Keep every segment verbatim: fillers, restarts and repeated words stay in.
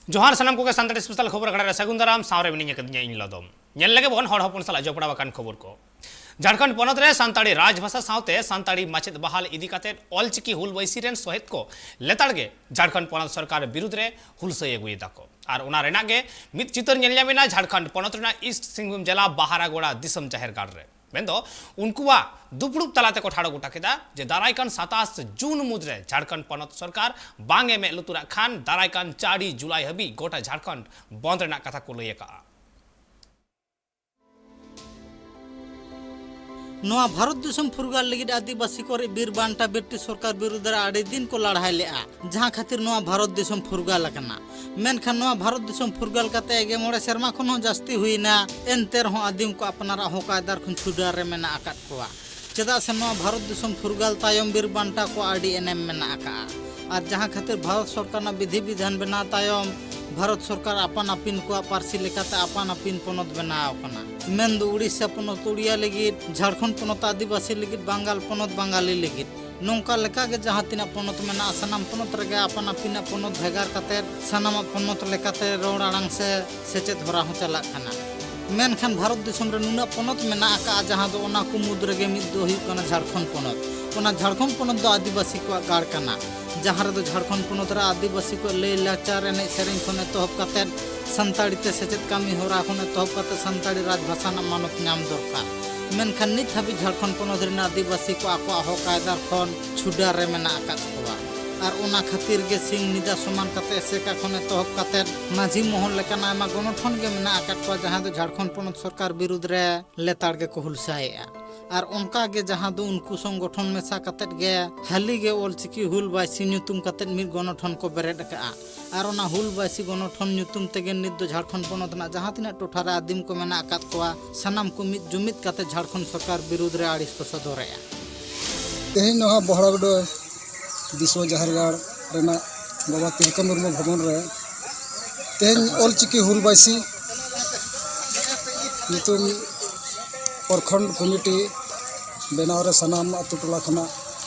ᱡᱚᱦᱟᱨ ᱥᱟᱱᱟᱢ ᱠᱚᱜᱮ ᱥᱟᱱᱛᱟᱲᱤ ᱥᱯᱮᱥᱟᱞ ᱠᱷᱚᱵᱚᱨ ᱟᱠᱷᱲᱟ ᱨᱮ ᱥᱟᱹᱜᱩᱱ ᱫᱟᱨᱟᱢ, ᱥᱟᱶᱨᱮ ᱢᱤᱱᱟᱹᱧ ᱟᱠᱟᱫᱤᱧᱟ ᱤᱧ ᱞᱚᱫᱚᱢ᱾ ᱧᱮᱞ ᱞᱮᱜᱮ ᱵᱚᱱ ᱦᱚᱲ ᱦᱚᱯᱚᱱ ᱥᱟᱞᱟᱜ ᱡᱚᱯᱲᱟᱣ ᱟᱠᱟᱱ ᱠᱷᱚᱵᱚᱨ ᱠᱚ᱾ ᱡᱷᱟᱲᱠᱷᱚᱸᱰ ᱯᱚᱱᱚᱛ ᱨᱮ ᱥᱟᱱᱛᱟᱲᱤ ᱨᱟᱡᱽᱵᱷᱟᱥᱟ ᱥᱟᱶᱛᱮ ᱥᱟᱱᱛᱟᱲᱤ ᱢᱟᱪᱮᱫ ᱵᱟᱦᱟᱞ ᱤᱫᱤ ᱠᱟᱛᱮ ᱚᱞᱪᱤᱠᱤ ᱦᱩᱞ ᱵᱟᱭᱥᱤ ᱨᱮᱱ ᱥᱚᱦᱮᱫ ᱠᱚ ᱞᱮᱛᱟᱲ ᱜᱮ ᱡᱷᱟᱲᱠᱷᱚᱸᱰ ᱯᱚᱱᱚᱛ ᱥᱚᱨᱠᱟᱨ ᱵᱤᱨᱩᱫᱽ ᱨᱮ ᱦᱩᱞᱥᱟᱹᱭ ᱟᱹᱜᱩᱭᱮᱫᱟ ᱠᱚ᱾ ᱟᱨ ᱚᱱᱟ ᱨᱮᱱᱟᱜ ᱜᱮ ᱢᱤᱫ ᱪᱤᱛᱟᱹᱨ ᱧᱮᱞ ᱧᱟᱢ ᱮᱱᱟ ᱡᱷᱟᱲᱠᱷᱚᱸᱰ ᱯᱚᱱᱚᱛ ᱨᱮᱱᱟᱜ ᱤᱥᱴ ᱥᱤᱝᱵᱷᱩᱢ ᱡᱮᱞᱟ ᱵᱟᱦᱟᱨᱟᱜᱚᱲᱟ ᱫᱤᱥᱚᱢ ᱡᱟᱦᱮᱨ ᱜᱟᱲ ᱨᱮ᱾ ᱢᱮᱱᱫᱚ ᱩᱱᱠᱩᱣᱟᱜ ᱫᱩᱯᱲᱩᱵ ᱛᱟᱞᱟ ᱛᱮᱠᱚ ᱴᱷᱟᱲᱚ ᱜᱚᱴᱟ ᱠᱮᱫᱟ ᱡᱮ ᱫᱟᱨᱟᱭ ᱠᱟᱱ ᱥᱟᱛᱟᱥ ᱡᱩᱱ ᱢᱩᱫᱽᱨᱮ ᱡᱷᱟᱲᱠᱷᱚᱸᱰ ᱯᱚᱱᱚᱛ ᱥᱚᱨᱠᱟᱨ ᱵᱟᱝ ᱮ ᱢᱮᱫ ᱞᱩᱛᱩᱨᱟᱜ ᱠᱷᱟᱱ ᱫᱟᱨᱟᱭ ᱠᱟᱱ ᱪᱟᱨ ᱡᱩᱞᱟᱭ ᱦᱟᱹᱵᱤᱡ ᱜᱚᱴᱟ ᱡᱷᱟᱲᱠᱷᱚᱸᱰ ᱵᱚᱱᱫ ᱨᱮᱱᱟᱜ ᱠᱟᱛᱷᱟ ᱠᱚ ᱞᱟᱹᱭ ᱟᱠᱟᱫᱼᱟ᱾ ᱱᱚᱣᱟ ᱵᱷᱟᱨᱚᱛ ᱫᱤᱥᱚᱢ ᱯᱷᱩᱨᱜᱟᱹᱞ ᱞᱟᱹᱜᱤᱫ ᱟᱹᱫᱤᱵᱟᱹᱥᱤ ᱠᱚᱨᱮ ᱵᱤᱨ ᱵᱟᱱᱴᱟ ᱵᱨᱤᱴᱤᱥ ᱥᱚᱨᱠᱟᱨ ᱵᱤᱨᱩᱫᱽ ᱨᱮ ᱟᱹᱰᱤ ᱫᱤᱱ ᱠᱚ ᱞᱟᱲᱦᱟᱭ ᱞᱮᱫᱼᱟ, ᱡᱟᱦᱟᱸ ᱠᱷᱟᱹᱛᱤᱨ ᱱᱚᱣᱟ ᱵᱷᱟᱨᱚᱛ ᱫᱤᱥᱚᱢ ᱯᱷᱩᱨᱜᱟᱹᱞ ᱟᱠᱟᱱᱟ᱾ ᱢᱮᱱᱠᱷᱟᱱ ᱱᱚᱣᱟ ᱵᱷᱟᱨᱚᱛ ᱫᱤᱥᱚᱢ ᱯᱷᱩᱨᱜᱟᱹᱞ ᱠᱟᱛᱮ ᱜᱮ ᱢᱚᱬᱮ ᱥᱮᱨᱢᱟ ᱠᱷᱚᱱ ᱦᱚᱸ ᱡᱟᱹᱥᱛᱤ ᱦᱩᱭᱮᱱᱟ, ᱮᱱᱛᱮ ᱨᱮᱦᱚᱸ ᱟᱹᱫᱤᱢ ᱠᱚ ᱟᱯᱱᱟᱨᱟᱜ ᱦᱚᱠ ᱟᱭᱫᱟᱨ ᱠᱷᱚᱱ ᱪᱷᱩᱰᱟᱹᱨ ᱨᱮ ᱢᱮᱱᱟᱜ ᱟᱠᱟᱫ ᱠᱚᱣᱟ᱾ ᱪᱮᱫᱟᱜ ᱥᱮ ᱱᱚᱣᱟ ᱵᱷᱟᱨᱚᱛ ᱫᱤᱥᱚᱢ ᱯᱷᱩᱨᱜᱟᱹᱞ ᱛᱟᱭᱚᱢ ᱵᱤᱨ ᱵᱟᱱᱴᱟ ᱠᱚᱣᱟᱜ ᱟᱹᱰᱤ ᱮᱱᱮᱢ ᱢᱮᱱᱟᱜ ᱟᱠᱟᱫᱼᱟ᱾ ᱟᱨ ᱡᱟᱦᱟᱸ ᱠᱷᱟᱹᱛᱤᱨ ᱵᱷᱟᱨᱚᱛ ᱥᱚᱨᱠᱟᱨ ᱨᱮᱱᱟᱜ ᱵᱤᱫᱷᱤ ᱵᱤᱫᱷᱟᱱ ᱵᱮᱱᱟᱣ ᱛᱟᱭᱚᱢ ᱵᱷᱟᱨᱚᱛ ᱥᱚᱨᱠᱟᱨ ᱟᱯᱟᱱ ᱟᱹᱯᱤᱱ ᱠᱚᱣᱟᱜ ᱯᱟᱹᱨᱥᱤ ᱞᱮᱠᱟᱛᱮ ᱟᱯᱟᱱ ᱟᱹᱯᱤᱱ ᱯᱚᱱᱚᱛ ᱵᱮᱱᱟᱣ ᱟᱠᱟᱱᱟ᱾ ᱢᱮᱱᱫᱚ ᱩᱲᱤᱥᱥᱟ ᱯᱚᱱᱚᱛ ᱩᱲᱤᱭᱟ ᱞᱟᱹᱜᱤᱫ, ᱡᱷᱟᱲᱠᱷᱚᱸᱰ ᱯᱚᱱᱚᱛ ᱟᱹᱫᱤᱵᱟᱹᱥᱤ ᱞᱟᱹᱜᱤᱫ, ᱵᱟᱝᱜᱟᱞ ᱯᱚᱱᱚᱛ ᱵᱟᱝᱜᱟᱞᱤ ᱞᱟᱹᱜᱤᱫ᱾ ᱱᱚᱝᱠᱟ ᱞᱮᱠᱟᱜᱮ ᱡᱟᱦᱟᱸ ᱛᱤᱱᱟᱹᱜ ᱯᱚᱱᱚᱛ ᱢᱮᱱᱟᱜᱼᱟ, ᱥᱟᱱᱟᱢ ᱯᱚᱱᱚᱛ ᱨᱮᱜᱮ ᱟᱯᱟᱱ ᱟᱹᱯᱤᱱᱟᱜ ᱯᱚᱱᱚᱛ ᱵᱷᱮᱜᱟᱨ ᱠᱟᱛᱮ ᱥᱟᱱᱟᱢᱟᱜ ᱯᱚᱱᱚᱛ ᱞᱮᱠᱟᱛᱮ ᱨᱚᱲ ᱟᱲᱟᱝ ᱥᱮ ᱥᱮᱪᱮᱫ ᱦᱚᱨᱟ ᱦᱚᱸ ᱪᱟᱞᱟᱜ ᱠᱟᱱᱟ᱾ ᱢᱮᱱᱠᱷᱟᱱ ᱵᱷᱟᱨᱚᱛ ᱫᱤᱥᱚᱢ ᱨᱮ ᱱᱩᱱᱟᱹᱜ ᱯᱚᱱᱚᱛ ᱢᱮᱱᱟᱜ ᱟᱠᱟᱫᱼᱟ, ᱡᱟᱦᱟᱸ ᱫᱚ ᱚᱱᱟ ᱠᱚ ᱢᱩᱫᱽ ᱨᱮᱜᱮ ᱢᱤᱫ ᱫᱚ ᱦᱩᱭᱩᱜ ᱠᱟᱱᱟ ᱡᱷᱟᱲᱠᱷᱚᱸᱰ ᱯᱚᱱᱚᱛ᱾ ᱚᱱᱟ ᱡᱷᱟᱲᱠᱷᱚᱸᱰ ᱯᱚᱱᱚᱛ ᱫᱚ ᱟᱹᱫᱤᱵᱟᱹᱥᱤ ᱠᱚᱣᱟᱜ ᱜᱟᱲ ᱠᱟᱱᱟ, ᱡᱟᱦᱟᱸ ᱨᱮᱫᱚ ᱡᱷᱟᱲᱠᱷᱚᱸᱰ ᱯᱚᱱᱚᱛ ᱨᱮ ᱟᱹᱫᱤᱵᱟᱹᱥᱤ ᱠᱚᱣᱟᱜ ᱞᱟᱹᱭ ᱞᱟᱠᱪᱟᱨ, ᱮᱱᱮᱡ ᱥᱮᱨᱮᱧ ᱠᱷᱚᱱ ᱮᱛᱚᱦᱚᱵ ᱠᱟᱛᱮᱫ ᱥᱟᱱᱛᱟᱲᱤ ᱛᱮ ᱥᱮᱪᱮᱫ ᱠᱟᱹᱢᱤ ᱦᱚᱨᱟ ᱠᱷᱚᱱ ᱮᱛᱚᱦᱚᱵ ᱠᱟᱛᱮᱫ ᱥᱟᱱᱛᱟᱲᱤ ᱨᱟᱡᱽᱵᱷᱟᱥᱟ ᱨᱮᱱᱟᱜ ᱢᱟᱱᱚᱛ ᱧᱟᱢ ᱫᱚᱨᱠᱟᱨ᱾ ᱢᱮᱱᱠᱷᱟᱱ ᱱᱤᱛ ᱦᱟᱹᱵᱤᱡ ᱡᱷᱟᱲᱠᱷᱚᱸᱰ ᱯᱚᱱᱚᱛ ᱨᱮᱱ ᱟᱹᱫᱤᱵᱟᱹᱥᱤ ᱠᱚ ᱟᱠᱚᱣᱟᱜ ᱦᱚᱠ ᱟᱭᱫᱟᱨ ᱠᱷᱚᱱ ᱪᱷᱩᱰᱟᱹᱨ ᱨᱮ ᱢᱮᱱᱟᱜ ᱟᱠᱟᱫ ᱠᱚᱣᱟ᱾ ᱟᱨ ᱚᱱᱟ ᱠᱷᱟᱹᱛᱤᱨ ᱜᱮ ᱥᱤᱧ ᱧᱤᱫᱟᱹ ᱥᱚᱢᱟᱱ ᱠᱟᱛᱮ ᱮᱥᱮᱠᱟ ᱠᱷᱚᱱ ᱮᱛᱚᱦᱚᱵ ᱠᱟᱛᱮᱫ ᱢᱟᱹᱡᱷᱤ ᱢᱚᱦᱚᱞ ᱞᱮᱠᱟᱱ ᱟᱭᱢᱟ ᱜᱚᱱᱚᱴᱷᱚᱱ ᱜᱮ ᱢᱮᱱᱟᱜ ᱟᱠᱟᱫ ᱠᱚᱣᱟ, ᱡᱟᱦᱟᱸ ᱫᱚ ᱡᱷᱟᱲᱠᱷᱚᱸᱰ ᱯᱚᱱᱚᱛ ᱥᱚᱨᱠᱟᱨ ᱵᱤᱨᱩᱫᱽ ᱨᱮ ᱞᱮᱛᱟᱲ ᱜᱮᱠᱚ ᱦᱩᱞᱥᱟᱹᱭᱮᱫᱼᱟ᱾ ᱟᱨ ᱚᱱᱠᱟ ᱜᱮ ᱡᱟᱦᱟᱸ ᱫᱚ ᱩᱱᱠᱩ ᱥᱚᱝᱜᱚᱴᱷᱚᱱ ᱢᱮᱥᱟ ᱠᱟᱛᱮᱫ ᱜᱮ ᱦᱟᱹᱞᱤ ᱜᱮ ᱚᱞᱪᱤᱠᱤ ᱦᱩᱞ ᱵᱟᱭᱥᱤ ᱧᱩᱛᱩᱢ ᱠᱟᱛᱮᱫ ᱢᱤᱫ ᱜᱚᱱᱚᱴᱷᱚᱱ ᱠᱚ ᱵᱮᱨᱮᱫ ᱟᱠᱟᱫᱼᱟ᱾ ᱟᱨ ᱚᱱᱟ ᱦᱩᱞ ᱵᱟᱭᱥᱤ ᱜᱚᱱᱚᱴᱷᱚᱱ ᱧᱩᱛᱩᱢ ᱛᱮᱜᱮ ᱱᱤᱛ ᱫᱚ ᱡᱷᱟᱲᱠᱷᱚᱸᱰ ᱯᱚᱱᱚᱛ ᱨᱮᱱᱟᱜ ᱡᱟᱦᱟᱸ ᱛᱤᱱᱟᱹᱜ ᱴᱚᱴᱷᱟ ᱨᱮ ᱟᱹᱫᱤᱢ ᱠᱚ ᱢᱮᱱᱟᱜ ᱟᱠᱟᱫ ᱠᱚᱣᱟ, ᱥᱟᱱᱟᱢ ᱠᱚ ᱢᱤᱫ ᱡᱩᱢᱤᱫ ᱠᱟᱛᱮ ᱡᱷᱟᱲᱠᱷᱚᱸᱰ ᱥᱚᱨᱠᱟᱨ ᱵᱤᱨᱩᱫᱽ ᱨᱮ ᱟᱹᱲᱤᱥ ᱠᱚ ᱥᱚᱫᱚᱨᱮᱫᱼᱟ᱾ ᱛᱮᱦᱮᱧ ᱱᱚᱣᱟ ᱵᱚᱦᱲᱟᱜᱚᱰᱟᱹ ᱫᱤᱥᱚ ᱡᱟᱦᱮᱨ ᱜᱟᱲ ᱨᱮᱱᱟᱜ ᱵᱟᱵᱟ ᱛᱤᱞᱠᱟᱹ ᱢᱩᱨᱢᱩ ᱵᱷᱚᱵᱚᱱ ᱨᱮ ᱛᱮᱦᱮᱧ ᱚᱞᱪᱤᱠᱤ ᱦᱩᱞ ᱵᱟᱭᱥᱤ ᱧᱩᱛᱩᱢ ᱯᱨᱚᱠᱷᱚᱸᱰ ᱠᱚᱢᱤᱴᱤ ᱵᱮᱱᱟᱣ ᱨᱮ ᱥᱟᱱᱟᱢ ᱟᱹᱛᱩ ᱴᱚᱞᱟ ᱠᱷᱚᱱᱟᱜ,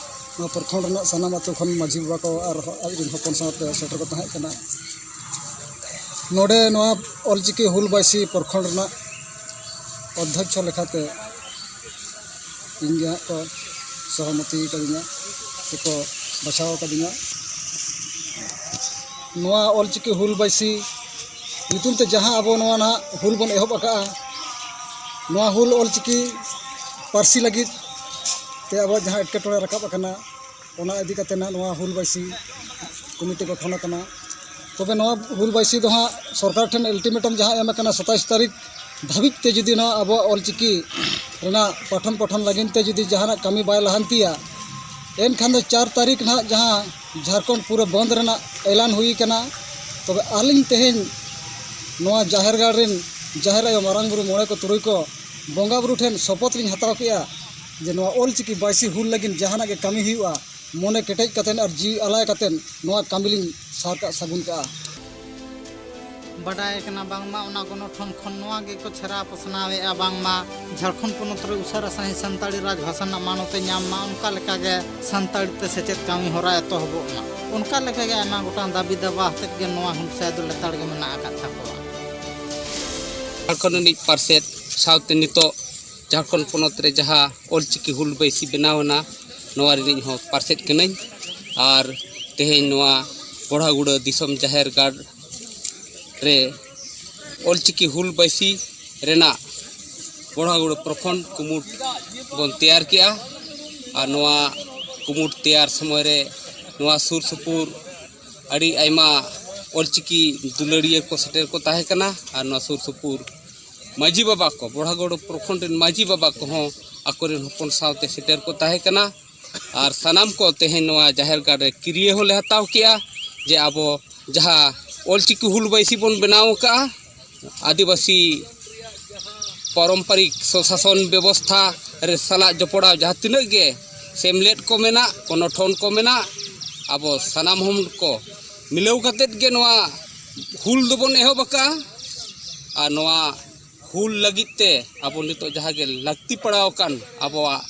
ᱱᱚᱣᱟ ᱯᱨᱚᱠᱷᱚᱸᱰ ᱨᱮᱱᱟᱜ ᱥᱟᱱᱟᱢ ᱟᱹᱛᱩ ᱠᱷᱚᱱ ᱢᱟᱹᱡᱷᱤ ᱵᱟᱵᱟ ᱠᱚ ᱟᱨ ᱟᱡ ᱨᱮᱱ ᱦᱚᱯᱚᱱ ᱥᱟᱶᱛᱮ ᱥᱮᱴᱮᱨ ᱠᱚ ᱛᱟᱦᱮᱸ ᱠᱟᱱᱟ᱾ ᱱᱚᱰᱮ ᱱᱚᱣᱟ ᱚᱞᱪᱤᱠᱤ ᱦᱩᱞ ᱵᱟᱭᱥᱤ ᱯᱨᱚᱠᱷᱚᱸᱰ ᱨᱮᱱᱟᱜ ᱚᱫᱽᱫᱷᱚᱠᱠᱷᱚ ᱞᱮᱠᱟᱛᱮ ᱤᱧ ᱜᱮ ᱦᱟᱸᱜ ᱠᱚ ᱥᱚᱦᱚᱢᱚᱛᱤ ᱠᱟᱫᱤᱧᱟ ᱥᱮᱠᱚ ᱵᱟᱪᱷᱟᱣ ᱠᱟᱫᱤᱧᱟ᱾ ᱱᱚᱣᱟ ᱚᱞᱪᱤᱠᱤ ᱦᱩᱞ ᱵᱟᱭᱥᱤ ᱧᱩᱛᱩᱢ ᱛᱮ ᱡᱟᱦᱟᱸ ᱟᱵᱚ ᱱᱚᱣᱟ ᱱᱟᱦᱟᱜ ᱦᱩᱞ ᱵᱚᱱ ᱮᱦᱚᱵ ᱟᱠᱟᱫᱼᱟ, ᱱᱚᱣᱟ ᱦᱩᱞ ᱚᱞᱪᱤᱠᱤ ᱯᱟᱹᱨᱥᱤ ᱞᱟᱹᱜᱤᱫ ᱛᱮ ᱟᱵᱚᱣᱟᱜ ᱡᱟᱦᱟᱸ ᱮᱴᱠᱮᱴᱚᱬᱮ ᱨᱟᱠᱟᱵ ᱟᱠᱟᱱᱟ, ᱚᱱᱟ ᱤᱫᱤ ᱠᱟᱛᱮ ᱱᱟᱦᱟᱜ ᱱᱚᱣᱟ ᱦᱩᱞ ᱵᱟᱭᱥᱤ ᱠᱚᱢᱤᱴᱤ ᱜᱚᱴᱷᱚᱱ ᱟᱠᱟᱱᱟ᱾ ᱛᱚᱵᱮ ᱱᱚᱣᱟ ᱦᱩᱞ ᱵᱟᱭᱥᱤ ᱫᱚ ᱦᱟᱸᱜ ᱥᱚᱨᱠᱟᱨ ᱴᱷᱮᱱ ᱟᱞᱴᱤᱢᱮᱴᱟᱢ ᱡᱟᱦᱟᱸ ᱮᱢ ᱟᱠᱟᱱᱟ, ᱥᱟᱛᱟᱥ ᱛᱟᱹᱨᱤᱠᱷ ᱫᱷᱟᱹᱵᱤᱡ ᱛᱮ ᱡᱩᱫᱤ ᱱᱚᱣᱟ ᱟᱵᱚᱣᱟᱜ ᱚᱞᱪᱤᱠᱤ ᱨᱮᱱᱟᱜ ᱯᱟᱴᱷᱚᱱ ᱯᱟᱴᱷᱚᱱ ᱞᱟᱹᱜᱤᱫ ᱛᱮ ᱡᱩᱫᱤ ᱡᱟᱦᱟᱱᱟᱜ ᱠᱟᱹᱢᱤ ᱵᱟᱭ ᱞᱟᱦᱟᱱᱛᱤᱭᱟ, ᱮᱱᱠᱷᱟᱱ ᱫᱚ ᱪᱟᱨ ᱛᱟᱹᱨᱤᱠᱷ ᱱᱟᱦᱟᱜ ᱡᱟᱦᱟᱸ ᱡᱷᱟᱲᱠᱷᱚᱸᱰ ᱯᱩᱨᱟᱹ ᱵᱚᱱᱫ ᱨᱮᱱᱟᱜ ᱮᱞᱟᱱ ᱦᱩᱭ ᱟᱠᱟᱱᱟ᱾ ᱛᱚᱵᱮ ᱟᱹᱞᱤᱧ ᱛᱮᱦᱮᱧ ᱱᱚᱣᱟ ᱡᱟᱦᱮᱨ ᱜᱟᱲ ᱨᱮᱱ ᱡᱟᱦᱮᱨ ᱟᱭᱳ, ᱢᱟᱨᱟᱝ ᱵᱩᱨᱩ, ᱢᱚᱬᱮ ᱠᱚ, ᱛᱩᱨᱩᱭ ᱠᱚ ᱵᱚᱸᱜᱟ ᱵᱩᱨᱩ ᱴᱷᱮᱱ ᱥᱚᱯᱚᱛ ᱞᱤᱧ ᱦᱟᱛᱟᱣ ᱠᱮᱜᱼᱟ ᱡᱮ ᱱᱚᱣᱟ ᱚᱞᱪᱤᱠᱤ ᱵᱟᱭᱥᱤ ᱦᱩᱞ ᱞᱟᱹᱜᱤᱫ ᱡᱟᱦᱟᱱᱟᱜ ᱜᱮ ᱠᱟᱹᱢᱤ ᱦᱩᱭᱩᱜᱼᱟ, ᱢᱚᱱᱮ ᱠᱮᱴᱮᱡ ᱠᱟᱛᱮᱫ ᱟᱨ ᱡᱤᱣᱤ ᱟᱞᱟᱭ ᱠᱟᱛᱮᱫ ᱱᱚᱣᱟ ᱠᱟᱹᱢᱤ ᱞᱤᱧ ᱥᱟᱨ ᱠᱟᱜ ᱥᱟᱹᱜᱩᱱ ᱠᱟᱜᱼᱟ᱾ ᱵᱟᱰᱟᱭ ᱠᱟᱱᱟ ᱵᱟᱝᱢᱟ ᱚᱱᱟ ᱜᱚᱱᱚᱴᱷᱚᱱ ᱠᱷᱚᱱ ᱱᱚᱣᱟ ᱜᱮᱠᱚ ᱪᱷᱮᱨᱟ ᱯᱟᱥᱱᱟᱣᱮᱫᱼᱟ ᱵᱟᱝᱢᱟ ᱡᱷᱟᱲᱠᱷᱚᱸᱰ ᱯᱚᱱᱚᱛ ᱨᱮ ᱩᱥᱟᱹᱨᱟ ᱥᱟᱺᱦᱤᱡ ᱥᱟᱱᱛᱟᱲᱤ ᱨᱟᱡᱽ ᱵᱷᱟᱥᱟ ᱨᱮᱱᱟᱜ ᱢᱟᱱᱚᱛ ᱮ ᱧᱟᱢ ᱢᱟ, ᱚᱱᱠᱟ ᱞᱮᱠᱟᱜᱮ ᱥᱟᱱᱛᱟᱲᱤ ᱛᱮ ᱥᱮᱪᱮᱫ ᱠᱟᱹᱢᱤ ᱦᱚᱨᱟ ᱮᱛᱚᱦᱚᱵᱚᱜ ᱢᱟ᱾ ᱚᱱᱠᱟ ᱞᱮᱠᱟᱜᱮ ᱟᱭᱢᱟ ᱜᱚᱴᱟᱝ ᱫᱟᱹᱵᱤ ᱫᱟᱵᱟ ᱦᱚᱛᱮᱫ ᱜᱮ ᱱᱚᱣᱟ ᱦᱩᱞᱥᱟᱹᱭ ᱫᱚ ᱞᱮᱛᱟᱲ ᱜᱮ ᱢᱮᱱᱟᱜ ᱟᱠᱟᱫ ᱛᱟᱠᱚᱣᱟ᱾ ᱡᱷᱟᱲᱠᱷᱚᱸᱰ ᱨᱤᱱᱤᱡ ᱯᱟᱨᱥᱮᱛ ᱥᱟᱶᱛᱮ ᱱᱤᱛᱚᱜ ᱡᱷᱟᱲᱠᱷᱚᱸᱰ ᱯᱚᱱᱚᱛ ᱨᱮ ᱡᱟᱦᱟᱸ ᱚᱞᱪᱤᱠᱤ ᱦᱩᱞ ᱵᱟᱭᱥᱤ ᱵᱮᱱᱟᱣ ᱮᱱᱟ, ᱱᱚᱣᱟ ᱨᱤᱱᱤᱡ ᱦᱚᱸ ᱯᱟᱨᱥᱮᱛ ᱠᱟᱹᱱᱟᱹᱧ᱾ ᱟᱨ ᱛᱮᱦᱮᱧ ᱱᱚᱣᱟ ᱵᱚᱲᱦᱟᱜᱩᱲᱟᱹ ᱫᱤᱥᱚᱢ ᱡᱟᱦᱮᱨ ᱜᱟᱲ ᱨᱮ ᱚᱞᱪᱤᱠᱤ ᱦᱩᱞ ᱵᱟᱭᱥᱤ ᱨᱮᱱᱟᱜ ᱵᱚᱲᱦᱟᱜᱩᱲᱟᱹ ᱯᱨᱚᱠᱷᱚᱸᱰ ᱠᱩᱢᱩᱴ ᱵᱚᱱ ᱛᱮᱭᱟᱨ ᱠᱮᱜᱼᱟ᱾ ᱟᱨ ᱱᱚᱣᱟ ᱠᱩᱢᱩᱴ ᱛᱮᱭᱟᱨ ᱥᱚᱢᱚᱭ ᱨᱮ ᱱᱚᱣᱟ ᱥᱩᱨ ᱥᱩᱯᱩᱨ ᱟᱹᱰᱤ ᱟᱭᱢᱟ ᱚᱞᱪᱤᱠᱤ ᱫᱩᱞᱟᱹᱲᱤᱭᱟᱹ ᱠᱚ ᱥᱮᱴᱮᱨ ᱠᱚ ᱛᱟᱦᱮᱸ ᱠᱟᱱᱟ᱾ ᱟᱨ ᱱᱚᱣᱟ ᱥᱩᱨ ᱥᱩᱯᱩᱨ ᱢᱟᱹᱡᱷᱤ ᱵᱟᱵᱟ ᱠᱚ, ᱵᱚᱲᱦᱟᱜᱩᱲᱟᱹ ᱯᱨᱚᱠᱷᱚᱸᱰ ᱨᱮᱱ ᱢᱟᱹᱡᱷᱤ ᱵᱟᱵᱟ ᱠᱚᱦᱚᱸ ᱟᱠᱚᱨᱮᱱ ᱦᱚᱯᱚᱱ ᱥᱟᱶᱛᱮ ᱥᱮᱴᱮᱨ ᱠᱚ ᱛᱟᱦᱮᱸ ᱠᱟᱱᱟ᱾ ᱟᱨ ᱥᱟᱱᱟᱢ ᱠᱚ ᱛᱮᱦᱮᱧ ᱱᱚᱣᱟ ᱡᱟᱦᱮᱨ ᱜᱟᱲ ᱨᱮ ᱠᱤᱨᱭᱟᱹ ᱦᱚᱸᱞᱮ ᱦᱟᱛᱟᱣ ᱠᱮᱜᱼᱟ ᱡᱮ ᱟᱵᱚ ᱡᱟᱦᱟᱸ ᱚᱞᱪᱤᱠᱤ ᱦᱩᱞ ᱵᱟᱭᱥᱤ ᱵᱚᱱ ᱵᱮᱱᱟᱣ ᱟᱠᱟᱫᱼᱟ, ᱟᱹᱫᱤᱵᱟᱹᱥᱤ ᱯᱟᱨᱚᱢᱯᱚᱨᱤᱠ ᱥᱚᱥᱟᱥᱚᱱ ᱵᱮᱵᱚᱥᱛᱷᱟ ᱨᱮ ᱥᱟᱞᱟᱜ ᱡᱚᱯᱲᱟᱣ ᱡᱟᱦᱟᱸ ᱛᱤᱱᱟᱹᱜ ᱜᱮ ᱥᱮᱢᱞᱮᱫ ᱠᱚ ᱢᱮᱱᱟᱜ, ᱜᱚᱱᱚᱴᱷᱚᱱ ᱠᱚ ᱢᱮᱱᱟᱜ, ᱟᱵᱚ ᱥᱟᱱᱟᱢ ᱦᱚᱲ ᱠᱚ ᱢᱤᱞᱟᱹᱣ ᱠᱟᱛᱮᱫ ᱜᱮ ᱱᱚᱣᱟ ᱦᱩᱞ ᱫᱚᱵᱚᱱ ᱮᱦᱚᱵ ᱟᱠᱟᱫᱼᱟ᱾ ᱟᱨ ᱱᱚᱣᱟ ᱦᱩᱞ ᱞᱟᱹᱜᱤᱫ ᱛᱮ ᱟᱵᱚ ᱱᱤᱛᱚᱜ ᱡᱟᱦᱟᱸ ᱜᱮ ᱞᱟᱹᱠᱛᱤ ᱯᱟᱲᱟᱣ ᱟᱠᱟᱱ ᱟᱵᱚᱣᱟᱜ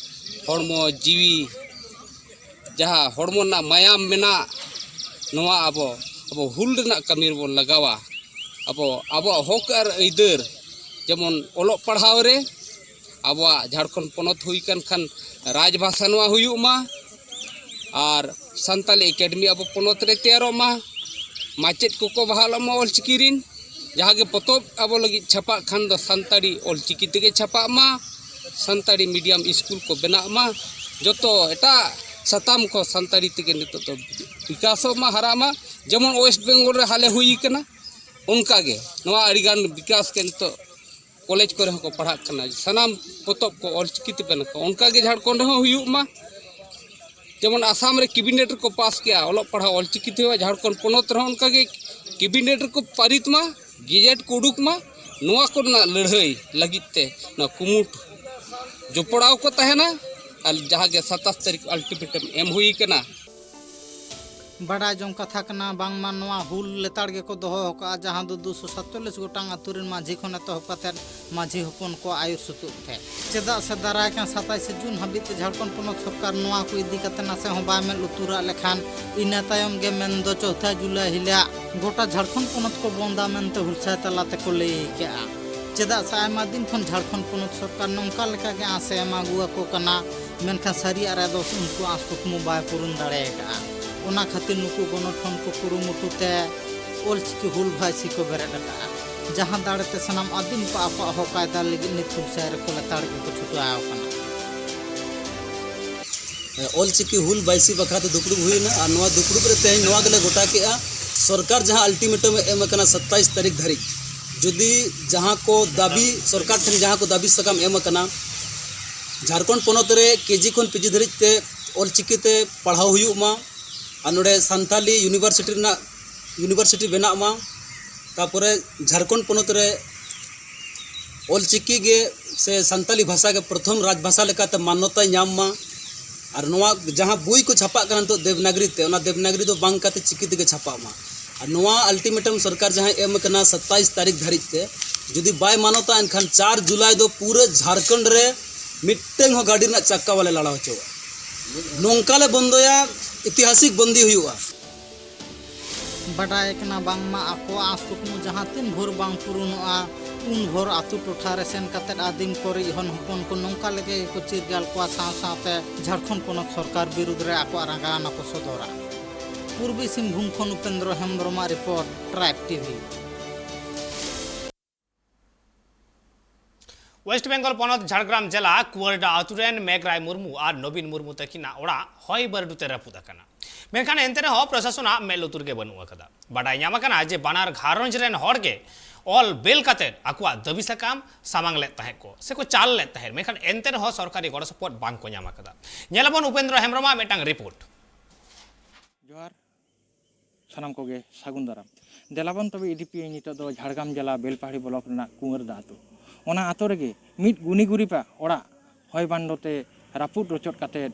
ᱦᱚᱲᱢᱚ ᱡᱤᱣᱤ, ᱡᱟᱦᱟᱸ ᱦᱚᱲᱢᱚ ᱨᱮᱱᱟᱜ ᱢᱟᱭᱟᱢ ᱢᱮᱱᱟᱜ, ᱱᱚᱣᱟ ᱟᱵᱚ, ᱟᱵᱚ ᱦᱩᱞ ᱨᱮᱱᱟᱜ ᱠᱟᱹᱢᱤ ᱨᱮᱵᱚᱱ ᱞᱟᱜᱟᱣᱟ᱾ ᱟᱵᱚ ᱟᱵᱚᱣᱟᱜ ᱦᱚᱠ ᱟᱨ ᱟᱹᱭᱫᱟᱹᱨ, ᱡᱮᱢᱚᱱ ᱚᱞᱚᱜ ᱯᱟᱲᱦᱟᱣ ᱨᱮ ᱟᱵᱚᱣᱟᱜ ᱡᱷᱟᱲᱠᱷᱚᱸᱰ ᱯᱚᱱᱚᱛ ᱦᱩᱭ ᱠᱟᱱ ᱠᱷᱟᱱ ᱨᱟᱡᱽ ᱵᱷᱟᱥᱟ ᱱᱚᱣᱟ ᱦᱩᱭᱩᱜ ᱢᱟ, ᱟᱨ ᱥᱟᱱᱛᱟᱞᱤ ᱮᱠᱟᱰᱮᱢᱤ ᱟᱵᱚ ᱯᱚᱱᱚᱛ ᱨᱮ ᱛᱮᱭᱟᱨᱚᱜ ᱢᱟ, ᱢᱟᱪᱮᱫ ᱠᱚᱠᱚ ᱵᱟᱦᱟᱞᱚᱜ ᱢᱟ ᱚᱞᱪᱤᱠᱤ ᱨᱤᱱ, ᱡᱟᱦᱟᱸ ᱜᱮ ᱯᱚᱛᱚᱵ ᱟᱵᱚ ᱞᱟᱹᱜᱤᱫ ᱪᱷᱟᱯᱟᱜ ᱠᱷᱟᱱ ᱫᱚ ᱥᱟᱱᱛᱟᱲᱤ ᱚᱞᱪᱤᱠᱤ ᱛᱮᱜᱮ ᱪᱷᱟᱯᱟᱜ ᱢᱟ, ᱥᱟᱱᱛᱟᱲᱤ ᱢᱤᱰᱤᱭᱟᱢ ᱥᱠᱩᱞ ᱠᱚ ᱵᱮᱱᱟᱜ ᱢᱟ, ᱡᱚᱛᱚ ᱮᱴᱟᱜ ᱥᱟᱛᱟᱢ ᱠᱚ ᱥᱟᱱᱛᱟᱲᱤ ᱛᱮᱜᱮ ᱱᱤᱛᱚᱜ ᱫᱚ ᱵᱤᱠᱟᱥᱚᱜ ᱢᱟ, ᱦᱟᱨᱟᱜ ᱢᱟ, ᱡᱮᱢᱚᱱ ᱳᱭᱮᱥᱴ ᱵᱮᱝᱜᱚᱞ ᱨᱮ ᱦᱟᱞᱮ ᱦᱩᱭ ᱠᱟᱱᱟ, ᱚᱱᱠᱟ ᱜᱮ ᱱᱚᱣᱟ ᱟᱹᱰᱤᱜᱟᱱ ᱵᱤᱠᱟᱥ ᱜᱮ ᱱᱤᱛᱚᱜ ᱠᱚᱞᱮᱡᱽ ᱠᱚᱨᱮ ᱦᱚᱸᱠᱚ ᱯᱟᱲᱦᱟᱜ ᱠᱟᱱᱟ, ᱥᱟᱱᱟᱢ ᱯᱚᱛᱚᱵ ᱠᱚ ᱚᱞᱪᱤᱠᱤ ᱛᱮ ᱵᱮᱱᱟᱜ ᱠᱟᱱᱟ, ᱚᱱᱠᱟ ᱜᱮ ᱡᱷᱟᱲᱠᱷᱚᱸᱰ ᱨᱮᱦᱚᱸ ᱦᱩᱭᱩᱜ ᱢᱟ᱾ ᱡᱮᱢᱚᱱ ᱟᱥᱟᱢ ᱨᱮ ᱠᱮᱵᱤᱱᱮᱴ ᱨᱮᱠᱚ ᱯᱟᱥ ᱠᱮᱜᱼᱟ ᱚᱞᱚᱜ ᱯᱟᱲᱦᱟᱣ ᱚᱞᱪᱤᱠᱤ ᱛᱮ, ᱡᱷᱟᱲᱠᱷᱚᱸᱰ ᱯᱚᱱᱚᱛ ᱨᱮᱦᱚᱸ ᱚᱱᱠᱟ ᱜᱮ ᱠᱮᱵᱤᱱᱮᱴ ᱨᱮᱠᱚ ᱯᱟᱨᱤᱛ ᱢᱟ, ᱜᱮᱡᱮᱴ ᱠᱚ ᱩᱰᱩᱠ ᱢᱟ᱾ ᱱᱚᱣᱟ ᱠᱚᱨᱮᱱᱟᱜ ᱞᱟᱹᱲᱦᱟᱹᱭ ᱞᱟᱹᱜᱤᱫ ᱛᱮ ᱱᱚᱣᱟ ᱠᱩᱢᱩᱴ ᱡᱚᱯᱲᱟᱣ ᱠᱚ ᱛᱟᱦᱮᱱᱟ᱾ ᱟᱨ ᱡᱟᱦᱟᱸ ᱜᱮ ᱥᱟᱛᱟᱥ ᱛᱟᱹᱨᱤᱠᱷ ᱟᱞᱴᱤᱢᱮᱴᱟᱢ ᱮᱢ ᱦᱩᱭ ᱠᱟᱱᱟ, ᱵᱟᱰᱟᱭ ᱡᱚᱝ ᱠᱟᱛᱷᱟ ᱠᱟᱱᱟ, ᱵᱟᱝᱢᱟ ᱱᱚᱣᱟ ᱦᱩᱞ ᱞᱮᱛᱟᱲ ᱜᱮᱠᱚ ᱫᱚᱦᱚ ᱟᱠᱟᱫᱼᱟ, ᱡᱟᱦᱟᱸ ᱫᱚ ᱫᱩᱥᱚ ᱥᱟᱛᱪᱚᱞᱞᱤᱥ ᱜᱚᱴᱟᱝ ᱟᱹᱛᱩ ᱨᱮᱱ ᱢᱟᱹᱡᱷᱤ ᱠᱷᱚᱱ ᱮᱛᱚᱦᱚᱵ ᱠᱟᱛᱮᱫ ᱢᱟᱹᱡᱷᱤ ᱦᱚᱯᱚᱱ ᱠᱚ ᱟᱹᱭᱩᱨ ᱥᱩᱛᱩᱜ ᱛᱮ᱾ ᱪᱮᱫᱟᱜ ᱥᱮ ᱫᱟᱨᱟᱭ ᱠᱟᱱ ᱥᱟᱛᱟᱭᱥᱮ ᱡᱩᱱ ᱦᱟᱹᱵᱤᱡ ᱛᱮ ᱡᱷᱟᱲᱠᱷᱚᱸᱰ ᱯᱚᱱᱚᱛ ᱥᱚᱨᱠᱟᱨ ᱱᱚᱣᱟ ᱠᱚ ᱤᱫᱤ ᱠᱟᱛᱮ ᱱᱟᱥᱮ ᱦᱚᱸ ᱵᱟᱭ ᱢᱮᱫ ᱞᱩᱛᱩᱨᱟᱜ ᱞᱮᱠᱷᱟᱱ, ᱤᱱᱟᱹ ᱛᱟᱭᱚᱢ ᱜᱮ ᱢᱮᱱᱫᱚ ᱪᱳᱣᱛᱷᱟ ᱡᱩᱞᱟᱭ ᱦᱤᱞᱳᱜ ᱜᱚᱴᱟ ᱡᱷᱟᱲᱠᱷᱚᱸᱰ ᱯᱚᱱᱚᱛ ᱠᱚ ᱵᱚᱱᱫᱟ ᱢᱮᱱᱛᱮ ᱦᱩᱞᱥᱟᱹᱭ ᱛᱟᱞᱟ ᱛᱮᱠᱚ ᱞᱟᱹᱭ ᱠᱮᱜᱼᱟ᱾ ᱪᱮᱫᱟᱜ ᱥᱮ ᱟᱭᱢᱟ ᱫᱤᱱ ᱠᱷᱚᱱ ᱡᱷᱟᱲᱠᱷᱚᱸᱰ ᱯᱚᱱᱚᱛ ᱥᱚᱨᱠᱟᱨ ᱱᱚᱝᱠᱟ ᱞᱮᱠᱟᱜᱮ ᱟᱸᱥ ᱮ ᱮᱢᱟ ᱟᱹᱜᱩ ᱟᱠᱚ ᱠᱟᱱᱟ, ᱢᱮᱱᱠᱷᱟᱱ ᱥᱟᱹᱨᱤᱭᱟᱜ ᱨᱮᱫᱚ ᱩᱱᱠᱩ ᱟᱸᱥ ᱠᱩᱠᱢᱩ ᱵᱟᱭ ᱯᱩᱨᱩᱱ ᱫᱟᱲᱮ ᱟᱠᱟᱫᱼᱟ᱾ ᱚᱱᱟ ᱠᱷᱟᱹᱛᱤᱨ ᱱᱩᱠᱩ ᱜᱚᱱᱚᱴᱷᱚᱱ ᱠᱚ ᱠᱩᱨᱩᱢᱩᱴᱩ ᱛᱮ ᱚᱞᱪᱤᱠᱤ ᱦᱩᱞ ᱵᱷᱟᱭᱥᱤ ᱠᱚ ᱵᱮᱨᱮᱫ ᱟᱠᱟᱫᱼᱟ, ᱡᱟᱦᱟᱸ ᱫᱟᱲᱮᱛᱮ ᱥᱟᱱᱟᱢ ᱟᱹᱫᱤᱢ ᱠᱚ ᱟᱠᱚᱣᱟᱜ ᱦᱚᱠ ᱟᱹᱭᱫᱟᱹᱨ ᱞᱟᱹᱜᱤᱫ ᱱᱤᱛ ᱦᱩᱞᱥᱟᱹᱭ ᱨᱮᱠᱚ ᱞᱮᱛᱟᱲ ᱜᱮᱠᱚ ᱪᱷᱩᱴᱟᱹᱣ ᱟᱠᱟᱱᱟ᱾ ᱚᱞᱪᱤᱠᱤ ᱦᱩᱞ ᱵᱟᱭᱥᱤ ᱵᱟᱠᱷᱨᱟ ᱛᱮ ᱫᱩᱯᱲᱩᱵ ᱦᱩᱭᱱᱟ ᱟᱨ ᱱᱚᱣᱟ ᱫᱩᱯᱲᱩᱵ ᱨᱮ ᱛᱮᱦᱮᱧ ᱱᱚᱣᱟ ᱜᱮᱞᱮ ᱜᱚᱴᱟ ᱠᱮᱜᱼᱟ, ᱥᱚᱨᱠᱟᱨ ᱡᱟᱦᱟᱸ ᱟᱞᱴᱤᱢᱮᱴᱟᱢ ᱮ ᱮᱢ ᱟᱠᱟᱱᱟ ᱥᱟᱛᱟᱭᱤᱥ ᱛᱟᱹᱨᱤᱠᱷ ᱫᱷᱟᱹᱨᱤᱡ, ᱡᱩᱫᱤ ᱡᱟᱦᱟᱸ ᱠᱚ ᱫᱟᱹᱵᱤ, ᱥᱚᱨᱠᱟᱨ ᱴᱷᱮᱱ ᱡᱟᱦᱟᱸ ᱠᱚ ᱫᱟᱹᱵᱤ ᱥᱟᱠᱟᱢ ᱮᱢ ᱟᱠᱟᱱᱟ, ᱡᱷᱟᱲᱠᱷᱚᱸᱰ ᱯᱚᱱᱚᱛ ᱨᱮ ᱠᱮᱡᱤ ᱠᱷᱚᱱ ᱯᱤᱡᱤ ᱫᱷᱟᱹᱨᱤᱡ ᱛᱮ ᱚᱞᱪᱤᱠᱤ ᱛᱮ ᱯᱟᱲᱦᱟᱣ ᱦᱩᱭᱩᱜ ᱢᱟ ᱟᱨ ᱱᱚᱰᱮ ᱥᱟᱱᱛᱟᱞᱤ ᱤᱭᱩᱱᱤᱵᱷᱟᱨᱥᱤᱴᱤ ᱨᱮᱱᱟᱜ, ᱤᱭᱩᱱᱤᱵᱷᱟᱨᱥᱤᱴᱤ ᱵᱮᱱᱟᱜ ᱢᱟ, ᱛᱟᱯᱚᱨᱮ ᱡᱷᱟᱲᱠᱷᱚᱸᱰ ᱯᱚᱱᱚᱛ ᱨᱮ ᱚᱞᱪᱤᱠᱤ ᱜᱮ ᱥᱮ ᱥᱟᱱᱛᱟᱞᱤ ᱵᱷᱟᱥᱟ ᱜᱮ ᱯᱨᱚᱛᱷᱚᱢ ᱨᱟᱡᱽ ᱵᱷᱟᱥᱟ ᱞᱮᱠᱟᱛᱮ ᱢᱟᱱᱱᱚᱛᱟᱭ ᱧᱟᱢ ᱢᱟ᱾ ᱟᱨ ᱱᱚᱣᱟ ᱡᱟᱦᱟᱸ ᱵᱳᱭ ᱠᱚ ᱪᱷᱟᱯᱟᱜ ᱠᱟᱱᱟ ᱱᱤᱛᱚᱜ ᱫᱮᱵᱽᱱᱟᱜᱽᱨᱤ ᱛᱮ, ᱚᱱᱟ ᱫᱮᱵᱽᱱᱟᱜᱽᱨᱤ ᱫᱚ ᱵᱟᱝ ᱠᱟᱛᱮ ᱪᱤᱠᱤ ᱛᱮᱜᱮ ᱪᱷᱟᱯᱟᱜ ᱢᱟ᱾ ᱟᱨ ᱱᱚᱣᱟ ᱟᱞᱴᱤᱢᱮᱴᱟᱢ ᱥᱚᱨᱠᱟᱨ ᱡᱟᱦᱟᱸᱭ ᱮᱢ ᱟᱠᱟᱱᱟ ᱥᱟᱛᱟᱭᱤᱥ ᱛᱟᱹᱨᱤᱠᱷ ᱫᱷᱟᱹᱨᱤᱡ ᱛᱮ, ᱡᱩᱫᱤ ᱵᱟᱭ ᱢᱟᱱᱚᱛᱟ, ᱮᱱᱠᱷᱟᱱ ᱪᱟᱨ ᱡᱩᱞᱟᱭ ᱫᱚ ᱯᱩᱨᱟᱹ ᱡᱷᱟᱲᱠᱷᱚᱸᱰ ᱨᱮ ᱢᱤᱫᱴᱟᱝ ᱦᱚᱸ ᱜᱟᱹᱰᱤ ᱨᱮᱱᱟᱜ ᱪᱟᱠᱟ ᱵᱟᱞᱮ ᱞᱟᱲᱟᱣ ᱦᱚᱪᱚᱣᱟᱜᱼᱟ᱾ ᱱᱚᱝᱠᱟ ᱞᱮ ᱵᱚᱱᱫᱚᱭᱟ, ᱤᱛᱤᱦᱟᱥᱤᱠ ᱵᱚᱱᱫᱤ ᱦᱩᱭᱩᱜᱼᱟ᱾ ᱵᱟᱰᱟᱭ ᱠᱟᱱᱟ ᱵᱟᱝᱢᱟ ᱟᱠᱚᱣᱟᱜ ᱟᱸᱥ ᱠᱩᱠᱢᱩ ᱡᱟᱦᱟᱸ ᱛᱤᱱ ᱵᱷᱳᱨ ᱵᱟᱝ ᱯᱩᱨᱩᱱᱚᱜᱼᱟ, ᱩᱱ ᱵᱷᱳᱨ ᱟᱹᱛᱩ ᱴᱚᱴᱷᱟ ᱨᱮ ᱥᱮᱱ ᱠᱟᱛᱮᱫ ᱟᱹᱫᱤᱢ ᱠᱚᱨᱮᱡ ᱦᱚᱱ ᱦᱚᱯᱚᱱ ᱠᱚ ᱱᱚᱝᱠᱟ ᱞᱮᱠᱟ ᱜᱮᱠᱚ ᱪᱤᱨᱜᱟᱞ ᱠᱚᱣᱟ, ᱥᱟᱶ ᱥᱟᱶᱛᱮ ᱡᱷᱟᱲᱠᱷᱚᱸᱰ ᱯᱚᱱᱚᱛ ᱥᱚᱨᱠᱟᱨ ᱵᱤᱨᱩᱫᱽ ᱨᱮ ᱟᱠᱚᱣᱟᱜ ᱨᱟᱸᱜᱟᱣᱱᱟ ᱠᱚ ᱥᱚᱫᱚᱨᱟ᱾ ᱯᱩᱨᱵᱤ ᱥᱤᱝᱵᱷᱩᱢ ᱠᱷᱚᱱ ᱩᱯᱮᱱᱫᱨᱚ ᱦᱮᱢᱵᱨᱚᱢᱟᱜ report, tribe TV. West Bengal ᱯᱚᱱᱚᱛ ᱡᱷᱟᱲᱜᱨᱟᱢ ᱡᱮᱞᱟ ᱠᱩᱣᱟᱨᱰᱟ ᱟᱹᱛᱩ ᱨᱮᱱ ᱢᱮᱜᱽᱨᱟᱭ ᱢᱩᱨᱢᱩ ᱟᱨ ᱱᱚᱵᱤᱱ ᱢᱩᱨᱢᱩ ᱛᱟᱹᱠᱤᱱᱟᱜ ᱚᱲᱟᱜ ᱦᱚᱭ ᱵᱟᱹᱨᱰᱩ ᱛᱮ ᱨᱟᱹᱯᱩᱫ ᱟᱠᱟᱱᱟ᱾ ᱢᱮᱱᱠᱷᱟᱱ ᱮᱱᱛᱮ ᱨᱮᱦᱚᱸ ᱯᱨᱚᱥᱟᱥᱚᱱᱟᱜ ᱢᱮᱫ ᱞᱩᱛᱩᱨ ᱜᱮ ᱵᱟᱹᱱᱩᱜ ᱟᱠᱟᱫᱟ᱾ ᱵᱟᱰᱟᱭ ᱧᱟᱢ ᱟᱠᱟᱱᱟ ᱡᱮ ᱵᱟᱱᱟᱨ ᱜᱷᱟᱨᱚᱸᱡᱽ ᱨᱮᱱ ᱦᱚᱲ ᱜᱮ ᱚᱞ ᱵᱮᱞ ᱠᱟᱛᱮ ᱟᱠᱚᱣᱟᱜ ᱫᱟᱹᱵᱤ ᱥᱟᱠᱟᱢ ᱥᱟᱢᱟᱝ ᱞᱮᱫ ᱛᱟᱦᱮᱸᱫ ᱠᱚ ᱥᱮ ᱠᱚ ᱪᱟᱞ ᱞᱮᱫ ᱛᱟᱦᱮᱸᱫ, ᱢᱮᱱᱠᱷᱟᱱ ᱮᱱᱛᱮ ᱨᱮᱦᱚᱸ ᱥᱚᱨᱠᱟᱨᱤ ᱜᱚᱲᱚ ᱥᱚᱯᱚᱦᱚᱫ ᱵᱟᱝ ᱠᱚ ᱧᱟᱢ ᱟᱠᱟᱫᱟ᱾ ᱧᱮᱞᱟᱵᱚᱱ ᱩᱯᱮᱱᱫᱨᱚ ᱦᱮᱢᱵᱨᱚᱢᱟᱜ ᱢᱤᱫᱴᱟᱝ ᱨᱤᱯᱳᱨᱴ᱾ ᱡᱚᱦᱟᱨ᱾ ᱥᱟᱱᱟᱢ ᱠᱚᱜᱮ ᱥᱟᱹᱜᱩᱱ ᱫᱟᱨᱟᱢ᱾ ᱫᱮᱞᱟᱵᱚᱱ ᱛᱚᱵᱮ ᱤᱫᱤ ᱯᱮᱭᱟᱹᱧ ᱱᱤᱛᱚᱜ ᱫᱚ ᱡᱷᱟᱲᱜᱨᱟᱢ ᱡᱮᱞᱟ ᱵᱮᱞᱯᱟᱦᱟᱲᱤ ᱵᱞᱚᱠ ᱨᱮᱱᱟᱜ ᱠᱩᱸᱣᱟᱹᱨᱫᱟ ᱟᱹᱛᱩ᱾ ᱚᱱᱟ ᱟᱹᱛᱩ ᱨᱮᱜᱮ ᱢᱤᱫ ᱜᱩᱱᱤ ᱜᱩᱨᱤᱵᱟᱜ ᱚᱲᱟᱜ ᱦᱚᱭ ᱵᱟᱱᱰᱚ ᱛᱮ ᱨᱟᱹᱯᱩᱫ ᱨᱚᱪᱚᱫ ᱠᱟᱛᱮᱫ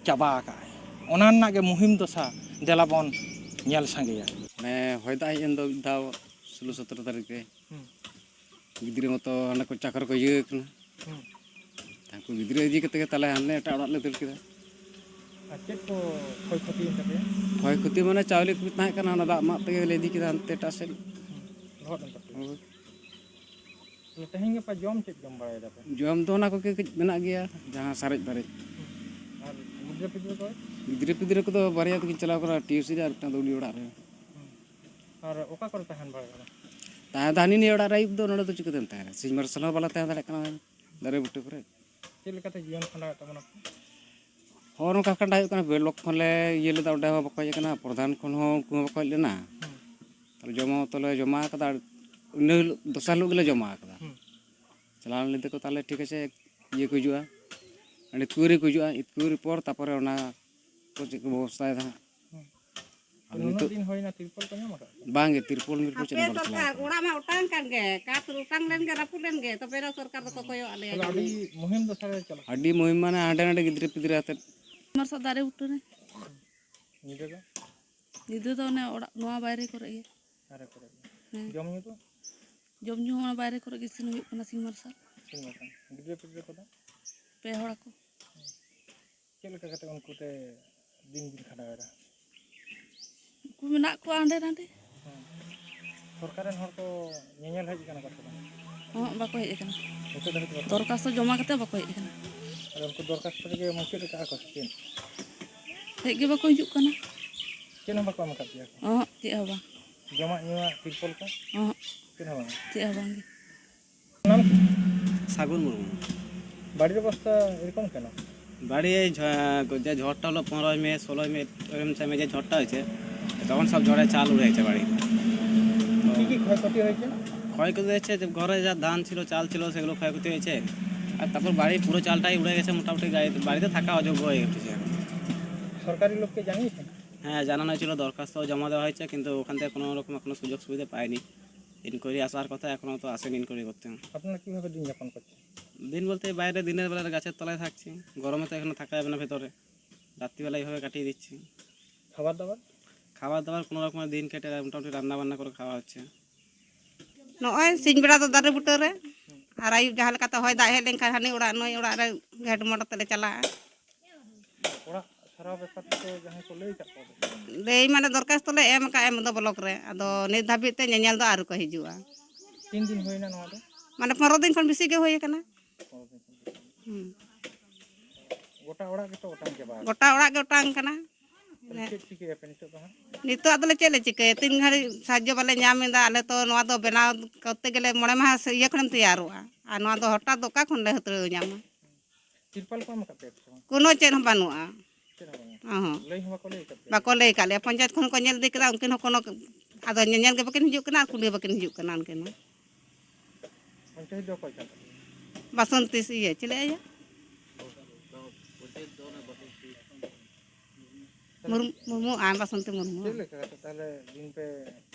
ᱪᱟᱵᱟ ᱟᱠᱟᱫᱼᱟᱭ᱾ ᱚᱱᱟ ᱨᱮᱱᱟᱜ ᱜᱮ ᱢᱩᱦᱤᱢ ᱫᱚᱥᱟ ᱫᱮᱞᱟᱵᱚᱱ ᱧᱮᱞ ᱥᱟᱸᱜᱮᱭᱟ᱾ ᱢᱟᱱᱮ ᱦᱚᱭ ᱫᱟᱜ ᱦᱮᱡ ᱮᱱ ᱫᱚ ᱢᱤᱫ ᱫᱷᱟᱣ ᱥᱳᱞᱳ ᱥᱚᱛᱨᱚ ᱛᱟᱹᱨᱤᱠᱷ ᱨᱮ᱾ ᱦᱩᱸ᱾ ᱜᱤᱫᱽᱨᱟᱹ ᱢᱟᱛᱚ ᱦᱟᱸᱰᱮ ᱠᱚ ᱪᱟᱠᱨ ᱠᱚ ᱤᱭᱟᱹ ᱠᱟᱱᱟ᱾ ᱦᱩᱸ᱾ ᱩᱱᱠᱩ ᱜᱤᱫᱽᱨᱟᱹ ᱤᱫᱤ ᱠᱟᱛᱮ ᱜᱮ ᱛᱟᱦᱞᱮ ᱦᱟᱱᱮ ᱮᱴᱟᱜ ᱚᱲᱟᱜ ᱞᱮ ᱫᱟᱹᱲ ᱠᱮᱫᱟ᱾ ᱟᱨ ᱪᱮᱫ ᱠᱚ ᱠᱷᱚᱭ ᱠᱷᱚᱛᱤᱭᱮᱱ ᱛᱟᱯᱮᱭᱟ? ᱠᱷᱚᱭ ᱠᱷᱚᱛᱤ ᱢᱟᱱᱮ ᱪᱟᱣᱞᱮ ᱠᱚ ᱛᱟᱦᱮᱸ ᱠᱟᱱᱟ, ᱚᱱᱟ ᱫᱟᱜ ᱢᱟᱜ ᱛᱮᱜᱮ ᱞᱮ ᱤᱫᱤ ᱠᱮᱫᱟ ᱦᱟᱱᱛᱮ ᱮᱴᱟᱜ ᱥᱮᱫ᱾ ᱦᱩᱸ, ᱞᱚᱦᱚᱫ ᱮᱱ ᱛᱟᱯᱮᱭᱟ? ᱦᱳᱭ᱾ ᱛᱟᱦᱞᱮ ᱛᱮᱦᱮᱧ ᱜᱟᱯᱟ ᱡᱚᱢ ᱪᱮᱫ ᱡᱚᱢ ᱵᱟᱲᱟᱭ ᱫᱟᱯᱮ? ᱡᱚᱢ ᱫᱚ ᱚᱱᱟ ᱠᱚᱜᱮ ᱠᱟᱹᱡ ᱢᱮᱱᱟᱜ ᱜᱮᱭᱟ, ᱡᱟᱦᱟᱸ ᱥᱟᱨᱮᱡ ᱵᱟᱨᱮᱡ᱾ ᱦᱩᱸ᱾ ᱟᱨ ᱜᱤᱫᱽᱨᱟᱹ ᱯᱤᱫᱽᱨᱟᱹ ᱠᱚ? ᱜᱤᱫᱽᱨᱟᱹ ᱯᱤᱫᱽᱨᱟᱹ ᱠᱚᱫᱚ ᱵᱟᱨᱭᱟ ᱫᱚᱠᱤᱱ ᱪᱟᱞᱟᱣ ᱠᱟᱱᱟ ᱴᱤᱭᱩᱥᱤ ᱨᱮ, ᱟᱨ ᱢᱤᱫᱴᱟᱝ ᱫᱚ ᱩᱱᱤ ᱚᱲᱟᱜ ᱨᱮ᱾ ᱦᱩᱸ᱾ ᱟᱨ ᱚᱠᱟ ᱠᱚᱨᱮ ᱛᱟᱦᱮᱱ ᱵᱟᱲᱟᱭ ᱠᱟᱱᱟ? ᱛᱟᱦᱮᱸ ᱫᱚ ᱦᱟᱹᱱᱤ ᱱᱤᱭᱟᱹ ᱚᱲᱟᱜ ᱨᱮ, ᱟᱹᱭᱩᱵ ᱫᱚ ᱱᱚᱰᱮ ᱫᱚ ᱪᱤᱠᱟᱹᱛᱮᱢ ᱛᱟᱦᱮᱱᱟ? ᱥᱤᱧ ᱢᱟᱨᱥᱟᱞ ᱦᱚᱸ ᱵᱟᱞᱮ ᱛᱟᱦᱮᱸ ᱫᱟᱲᱮᱭᱟᱜ ᱠᱟᱱᱟ ᱫᱟᱨᱮ ᱵᱩᱴᱟᱹ ᱠᱚᱨᱮ᱾ ᱪᱮᱫ ᱞᱮᱠᱟᱛᱮ ᱡᱤᱭᱚᱱ ᱠᱷᱟᱸᱰᱟᱣᱮᱫ ᱛᱟᱵᱚᱱᱟ? ᱦᱚᱸ, ᱱᱚᱝᱠᱟ ᱠᱷᱟᱸᱰᱟᱣ ᱦᱩᱭᱩᱜ ᱠᱟᱱᱟ᱾ ᱵᱞᱚᱠ ᱠᱷᱚᱱ ᱞᱮ ᱤᱭᱟᱹ ᱞᱮᱫᱟ, ᱚᱸᱰᱮ ᱦᱚᱸ ᱵᱟᱠᱚ ᱦᱮᱡ ᱟᱠᱟᱱᱟ, ᱯᱨᱚᱫᱷᱟᱱ ᱠᱷᱚᱱ ᱦᱚᱸ ᱩᱱᱠᱩ ᱦᱚᱸ ᱵᱟᱠᱚ ᱦᱮᱡ ᱞᱮᱱᱟ᱾ ᱦᱩᱸ᱾ ᱛᱟᱦᱞᱮ ᱡᱚᱢᱟ ᱛᱚᱞᱮ ᱡᱚᱢᱟ ᱟᱠᱟᱫᱟ, ᱟᱨ ᱤᱱᱟᱹ ᱦᱤᱞᱳᱜ, ᱫᱚᱥᱟᱨ ᱦᱤᱞᱳᱜ ᱜᱮᱞᱮ ᱡᱚᱢᱟ ᱟᱠᱟᱫᱟ᱾ ᱦᱩᱸ᱾ ᱪᱟᱞᱟᱣ ᱞᱮᱱ ᱛᱮᱠᱚ, ᱛᱟᱦᱞᱮ ᱴᱷᱤᱠ ᱟᱪᱷᱮ, ᱤᱭᱟᱹ ᱠᱚ ᱦᱤᱡᱩᱜᱼᱟ, ᱤᱱᱠᱩᱭᱟᱨᱤ ᱠᱚ ᱦᱤᱡᱩᱜᱼᱟ, ᱤᱱᱠᱩᱭᱟᱨᱤ ᱯᱚᱨ ᱛᱟᱨᱯᱚᱨᱮ ᱚᱱᱟ ᱠᱚ ᱪᱮᱫ ᱠᱚ ᱵᱮᱵᱚᱥᱛᱷᱟᱭᱮᱫᱟ ᱦᱟᱸᱜ᱾ ᱦᱩᱸ᱾ ᱟᱫᱚ ᱱᱩᱱᱟᱹᱜ ᱱᱤᱛᱚᱜ ᱫᱤᱱ ᱦᱩᱭᱱᱟ, ᱛᱤᱨᱯᱚᱞ ᱠᱚ ᱧᱟᱢ ᱟᱠᱟᱫ ᱯᱮᱭᱟ? ᱵᱟᱝᱜᱮ, ᱛᱤᱨᱯᱚᱞ ᱢᱤᱨᱯᱚᱞ ᱪᱮᱫ ᱦᱚᱸ ᱵᱟᱞᱮ ᱪᱟᱞᱟᱣ ᱠᱟᱱᱟ᱾ ᱚᱲᱟᱜ ᱢᱟ ᱚᱴᱟᱝ ᱠᱟᱱ ᱜᱮ, ᱠᱟᱸᱛ ᱚᱴᱟᱝ ᱞᱮᱱ ᱜᱮ, ᱨᱟᱹᱯᱩᱫ ᱞᱮᱱ ᱜᱮ, ᱛᱚᱵᱮ ᱨᱮ ᱥᱚᱨᱠᱟᱨ ᱫᱚᱠᱚ ᱠᱚᱭᱚᱜ ᱟᱞᱮᱭᱟ᱾ ᱛᱟᱦᱞᱮ ᱟᱹᱰᱤ ᱢᱩᱦᱤᱢ ᱫᱚ ᱥᱟᱨᱮ ᱪᱟᱞᱟᱜ ᱠᱟᱱᱟ᱾ ᱟᱹᱰᱤ ᱢᱩᱦᱤᱢ ᱢᱟᱱᱮ ᱦᱟᱸᱰᱮ ᱱᱟᱰᱮ ᱜᱤᱫᱽᱨᱟᱹ ᱯᱤᱫᱽᱨᱟᱹ ᱟᱛᱮᱫ᱾ ᱢᱟᱨᱥᱟᱞ ᱫᱟᱨᱮ ᱵᱩᱴᱟᱹ ᱨᱮ᱾ ᱧᱤᱫᱟᱹ ᱫᱚ? ᱧᱤᱫᱟᱹ ᱫᱚ ᱚᱱᱮ ᱚᱲᱟᱜ ᱱᱚᱣᱟ ᱵᱟᱭᱨᱮ ᱠᱚᱨᱮ ᱜᱮ᱾ ᱫᱟᱨᱮ ᱠᱚᱨᱮ ᱜᱮ᱾ ᱦᱮᱸ᱾ ᱡᱚᱢ ᱧᱩ ᱫᱚ? ᱡᱚᱢ ᱧᱩ ᱦᱚᱸ ᱚᱱᱟ ᱵᱟᱭᱨᱮ ᱠᱚᱨᱮ ᱜᱮ ᱤᱥᱤᱱ ᱦᱩᱭᱩᱜ ᱠᱟᱱᱟ, ᱥᱤᱧ ᱢᱟᱨᱥᱟᱞ᱾ ᱤᱥᱤᱱ ᱵᱟᱥᱟᱝ᱾ ᱜᱤᱫᱽᱨᱟᱹ ᱯᱤᱫᱽᱨᱟᱹ ᱠᱚᱫᱚ? ᱯᱮ ᱦᱚᱲ ᱟᱠᱚ᱾ ᱪᱮᱫ ᱞᱮᱠᱟ ᱠᱟᱛᱮ ᱩᱱᱠᱩ ᱛᱮ ᱫᱤᱱ ᱵᱤᱱ ᱠᱷᱟᱸᱰᱟᱣ ᱮᱫᱟ? ᱩᱱᱠᱩ ᱢᱮᱱᱟᱜ ᱠᱚᱣᱟ ᱦᱟᱸᱰᱮ ᱱᱟᱰᱮ᱾ ᱦᱮᱸ᱾ ᱥᱚᱨᱠᱟᱨ ᱨᱮᱱ ᱦᱚᱲ ᱠᱚ ᱧᱮᱧᱮᱞ ᱦᱮᱡ ᱟᱠᱟᱱᱟ ᱠᱚ ᱥᱮ ᱵᱟᱝ? ᱦᱚᱸ, ᱵᱟᱠᱚ ᱦᱮᱡ ᱟᱠᱟᱱᱟ᱾ ᱱᱤᱛᱚᱜ ᱫᱷᱟᱹᱵᱤᱡ ᱛᱮ ᱵᱟᱠᱚ ᱫᱚᱨᱠᱷᱟᱥᱛᱚ ᱡᱚᱢᱟ ᱠᱟᱛᱮ ᱵᱟᱠᱚ ᱦᱮᱡ ᱟᱠᱟᱱᱟ᱾ ᱟᱫᱚ ᱩᱱᱠᱩ ᱫᱚᱨᱠᱷᱟᱥᱛᱚ ᱨᱮᱜᱮ ᱢᱩᱪᱟᱹᱫ ᱟᱠᱟᱫᱼᱟ ᱠᱚ ᱥᱮ ᱪᱮᱫ? ᱦᱮᱡ ᱜᱮ ᱵᱟᱠᱚ ᱦᱤᱡᱩᱜ ᱠᱟᱱᱟ᱾ ᱪᱮᱫ ᱦᱚᱸ ᱵᱟᱠᱚ ᱮᱢ ᱟᱠᱟᱫ ᱯᱮᱭᱟ ᱠᱚ? ᱚᱦᱚᱸ, ᱪᱮᱫ ᱦᱚᱸ ᱵᱟᱝ᱾ ᱡᱚᱢᱟᱜ ᱧᱩᱣᱟᱜ ᱛᱤᱨᱯᱚᱞ ᱠᱚ? ᱚᱦᱚᱸ, ᱪᱮᱫ ᱦᱚᱸ ᱵᱟᱝ᱾ ᱪᱮᱫ ᱦᱚᱸ ᱵᱟᱝ ᱜᱮ᱾ নাম কি? সাগর মুর্মু। বাড়ির অবস্থা এরকম কেন? বাড়ি এই ঝ-, যে ঝড়টা হলো পনেরোই মে, ষোলোই মে, ওইরকম টাইমে যে ঝড়টা হয়েছে, তখন সব ঝড়ে চাল উড়ে গেছে বাড়ি। তো কি কি ক্ষয়ক্ষতি হয়েছে? ক্ষয়ক্ষতি হয়েছে যে ঘরে যা ধান ছিল, চাল ছিল, সেগুলো ক্ষয়ক্ষতি হয়েছে। আর তারপর বাড়ি পুরো চালটাই উড়ে গেছে মোটামুটি, গাড়ি, বাড়িতে থাকা অযোগ্য হয়ে উঠেছে এখন। সরকারি লোককে জানিয়েছেন? হ্যাঁ, জানানো হয়েছিল, দরখাস্ত জমা দেওয়া হয়েছে, কিন্তু ওখান থেকে কোনো রকম এখনো সুযোগ সুবিধা পাইনি। ইনকোয়ারি আসার কথা, এখনো তো আসেনি ইনকোয়ারি করতে। আপনারা কিভাবে দিন যাপন করছেন? দিন বলতে বাইরে দিনের বেলা গাছের তলায় থাকছি, গরমে তো এখানে থাকা যাবে না ভেতরে, রাত্রিবেলা এইভাবে কাটিয়ে দিচ্ছি। খাবার দাবার? খাবার দাবার কোনো রকমে দিন কেটে মোটামুটি রান্না বান্না করে খাওয়া হচ্ছে। ᱱᱚᱜᱼᱚᱭ ᱥᱤᱧ ᱵᱮᱲᱟ ᱫᱚ ᱫᱟᱨᱮ ᱵᱩᱴᱟᱹ ᱨᱮ, ᱟᱨ ᱟᱹᱭᱩᱵ ᱡᱟᱦᱟᱸ ᱞᱮᱠᱟᱛᱮ ᱦᱚᱭ ᱫᱟᱜ ᱦᱮᱡ ᱞᱮᱱᱠᱷᱟᱱ ᱦᱟᱹᱱᱤ ᱚᱲᱟᱜ ᱱᱩᱭ ᱚᱲᱟᱜ ᱨᱮ ᱜᱷᱮᱴ ᱢᱚᱴ ᱟᱛᱮ ᱞᱮ ᱪᱟᱞᱟᱜᱼᱟ᱾ ᱚᱲᱟᱜ ᱥᱟᱨᱟᱣ ᱵᱮᱯᱟᱨ ᱛᱮᱫᱚ ᱡᱟᱦᱟᱸᱭ ᱠᱚ ᱞᱟᱹᱭ ᱟᱠᱟᱫ ᱠᱚᱣᱟ? ᱞᱟᱹᱭ ᱢᱟᱱᱮ ᱫᱚᱨᱠᱷᱟᱥᱛᱚ ᱞᱮ ᱮᱢ ᱟᱠᱟᱫᱼᱟ, ᱮᱢ ᱫᱚ ᱵᱞᱚᱠ ᱨᱮ, ᱟᱫᱚ ᱱᱤᱛ ᱫᱷᱟᱹᱵᱤᱡ ᱛᱮ ᱧᱮᱧᱮᱞ ᱫᱚ ᱟᱹᱣᱨᱤ ᱠᱚ ᱦᱤᱡᱩᱜᱼᱟ᱾ ᱛᱤᱱ ᱫᱤᱱ ᱦᱩᱭᱱᱟ ᱱᱚᱣᱟ ᱫᱚ? ᱢᱟᱱᱮ ᱯᱚᱱᱨᱚ ᱫᱤᱱ ᱠᱷᱚᱱ ᱵᱮᱥᱤ ᱜᱮ ᱦᱩᱭ ᱟᱠᱟᱱᱟ᱾ ᱯᱚᱱᱨᱚ ᱫᱤᱱ ᱠᱷᱚᱱ ᱵᱮᱥᱤ᱾ ᱦᱩᱸ᱾ ᱜᱚᱴᱟ ᱚᱲᱟᱜ ᱜᱮᱛᱚ ᱚᱴᱟᱝ ᱪᱟᱵᱟ ᱟᱠᱟᱱᱟ᱾ ᱜᱚᱴᱟ ᱚᱲᱟᱜ ᱜᱮ ᱚᱴᱟᱝ ᱟᱠᱟᱱᱟ᱾ ᱛᱟᱦᱞᱮ ᱪᱮᱫ ᱪᱤᱠᱟᱹᱭᱟᱯᱮ ᱱᱤᱛᱚᱜ ᱫᱚ ᱦᱟᱸᱜ? ᱱᱤᱛᱚᱜ ᱟᱫᱚᱞᱮ ᱪᱮᱫ ᱞᱮ ᱪᱤᱠᱟᱹᱭᱟ? ᱛᱤᱱ ᱜᱷᱟᱹᱲᱤᱡ ᱥᱟᱦᱟᱡᱽᱡᱚ ᱵᱟᱞᱮ ᱧᱟᱢ ᱮᱫᱟ᱾ ᱟᱞᱮ ᱛᱚ ᱱᱚᱣᱟ ᱫᱚ ᱵᱮᱱᱟᱣ ᱠᱚᱨᱛᱮ ᱜᱮᱞᱮ ᱢᱚᱬᱮ ᱢᱟᱦᱟ ᱥᱮ ᱤᱭᱟᱹ ᱠᱷᱚᱱᱮᱢ ᱛᱮᱭᱟᱨᱚᱜᱼᱟ, ᱟᱨ ᱱᱚᱣᱟ ᱫᱚ ᱦᱚᱴᱟᱛ ᱫᱚ ᱚᱠᱟ ᱠᱷᱚᱱ ᱞᱮ ᱦᱟᱹᱛᱲᱟᱹᱣ ᱧᱟᱢᱟ? ᱛᱤᱨᱯᱟᱞ ᱠᱚ ᱮᱢ ᱟᱠᱟᱫ ᱯᱮᱭᱟ ᱥᱮ ᱵᱟᱝ? ᱠᱳᱱᱳ ᱪᱮᱫ ᱦᱚᱸ ᱵᱟᱹᱱᱩᱜᱼᱟ᱾ ᱪᱮᱫ ᱦᱚᱸ ᱵᱟᱹᱱᱩᱜᱼᱟ? ᱚᱦᱚᱸ᱾ ᱞᱟᱹᱭ ᱦᱚᱸ ᱵᱟᱠᱚ ᱞᱟᱹᱭ ᱟᱠᱟᱫ ᱯᱮᱭᱟ? ᱵᱟᱠᱚ ᱞᱟᱹᱭ ᱟᱠᱟᱫ ᱞᱮᱭᱟ᱾ ᱯᱚᱧᱪᱟᱭᱮᱛ ᱠᱷᱚᱱ ᱠᱚ ᱧᱮᱞ ᱤᱫᱤ ᱠᱮᱫᱟ, ᱩᱱᱠᱤᱱ ᱦᱚᱸ ᱠᱳᱱᱳ, ᱟᱫᱚ ᱧᱮᱧᱮᱞ ᱜᱮ ᱵᱟᱹᱠᱤᱱ ᱦᱤᱡᱩᱜ ᱠᱟᱱᱟ, ᱟᱨ ᱠᱩᱞᱤ ᱦᱚᱸ ᱵᱟᱹᱠᱤᱱ ᱦᱤᱡᱩᱜ ᱠᱟᱱᱟ ᱩᱱᱠᱤᱱ ᱦᱚᱸ᱾ ᱯᱚᱧᱪᱟᱭᱮᱛ ᱫᱚ ᱚᱠᱚᱭ ᱠᱟᱱ ᱛᱟᱯᱮᱭᱟ? ᱵᱟᱥᱚᱱᱛᱤ ᱤᱭᱟᱹ, ᱪᱮᱫ ᱞᱟᱹᱭᱟ? ᱢᱩᱨᱢᱩ, ᱢᱩᱨᱢᱩ ᱟᱨ ᱵᱟᱥᱚᱱᱛᱤ ᱢᱩᱨᱢᱩ᱾ ᱪᱮᱫ ᱞᱮᱠᱟ ᱠᱟᱛᱮ ᱛᱟᱦᱞᱮ ᱫᱤᱱ ᱯᱮ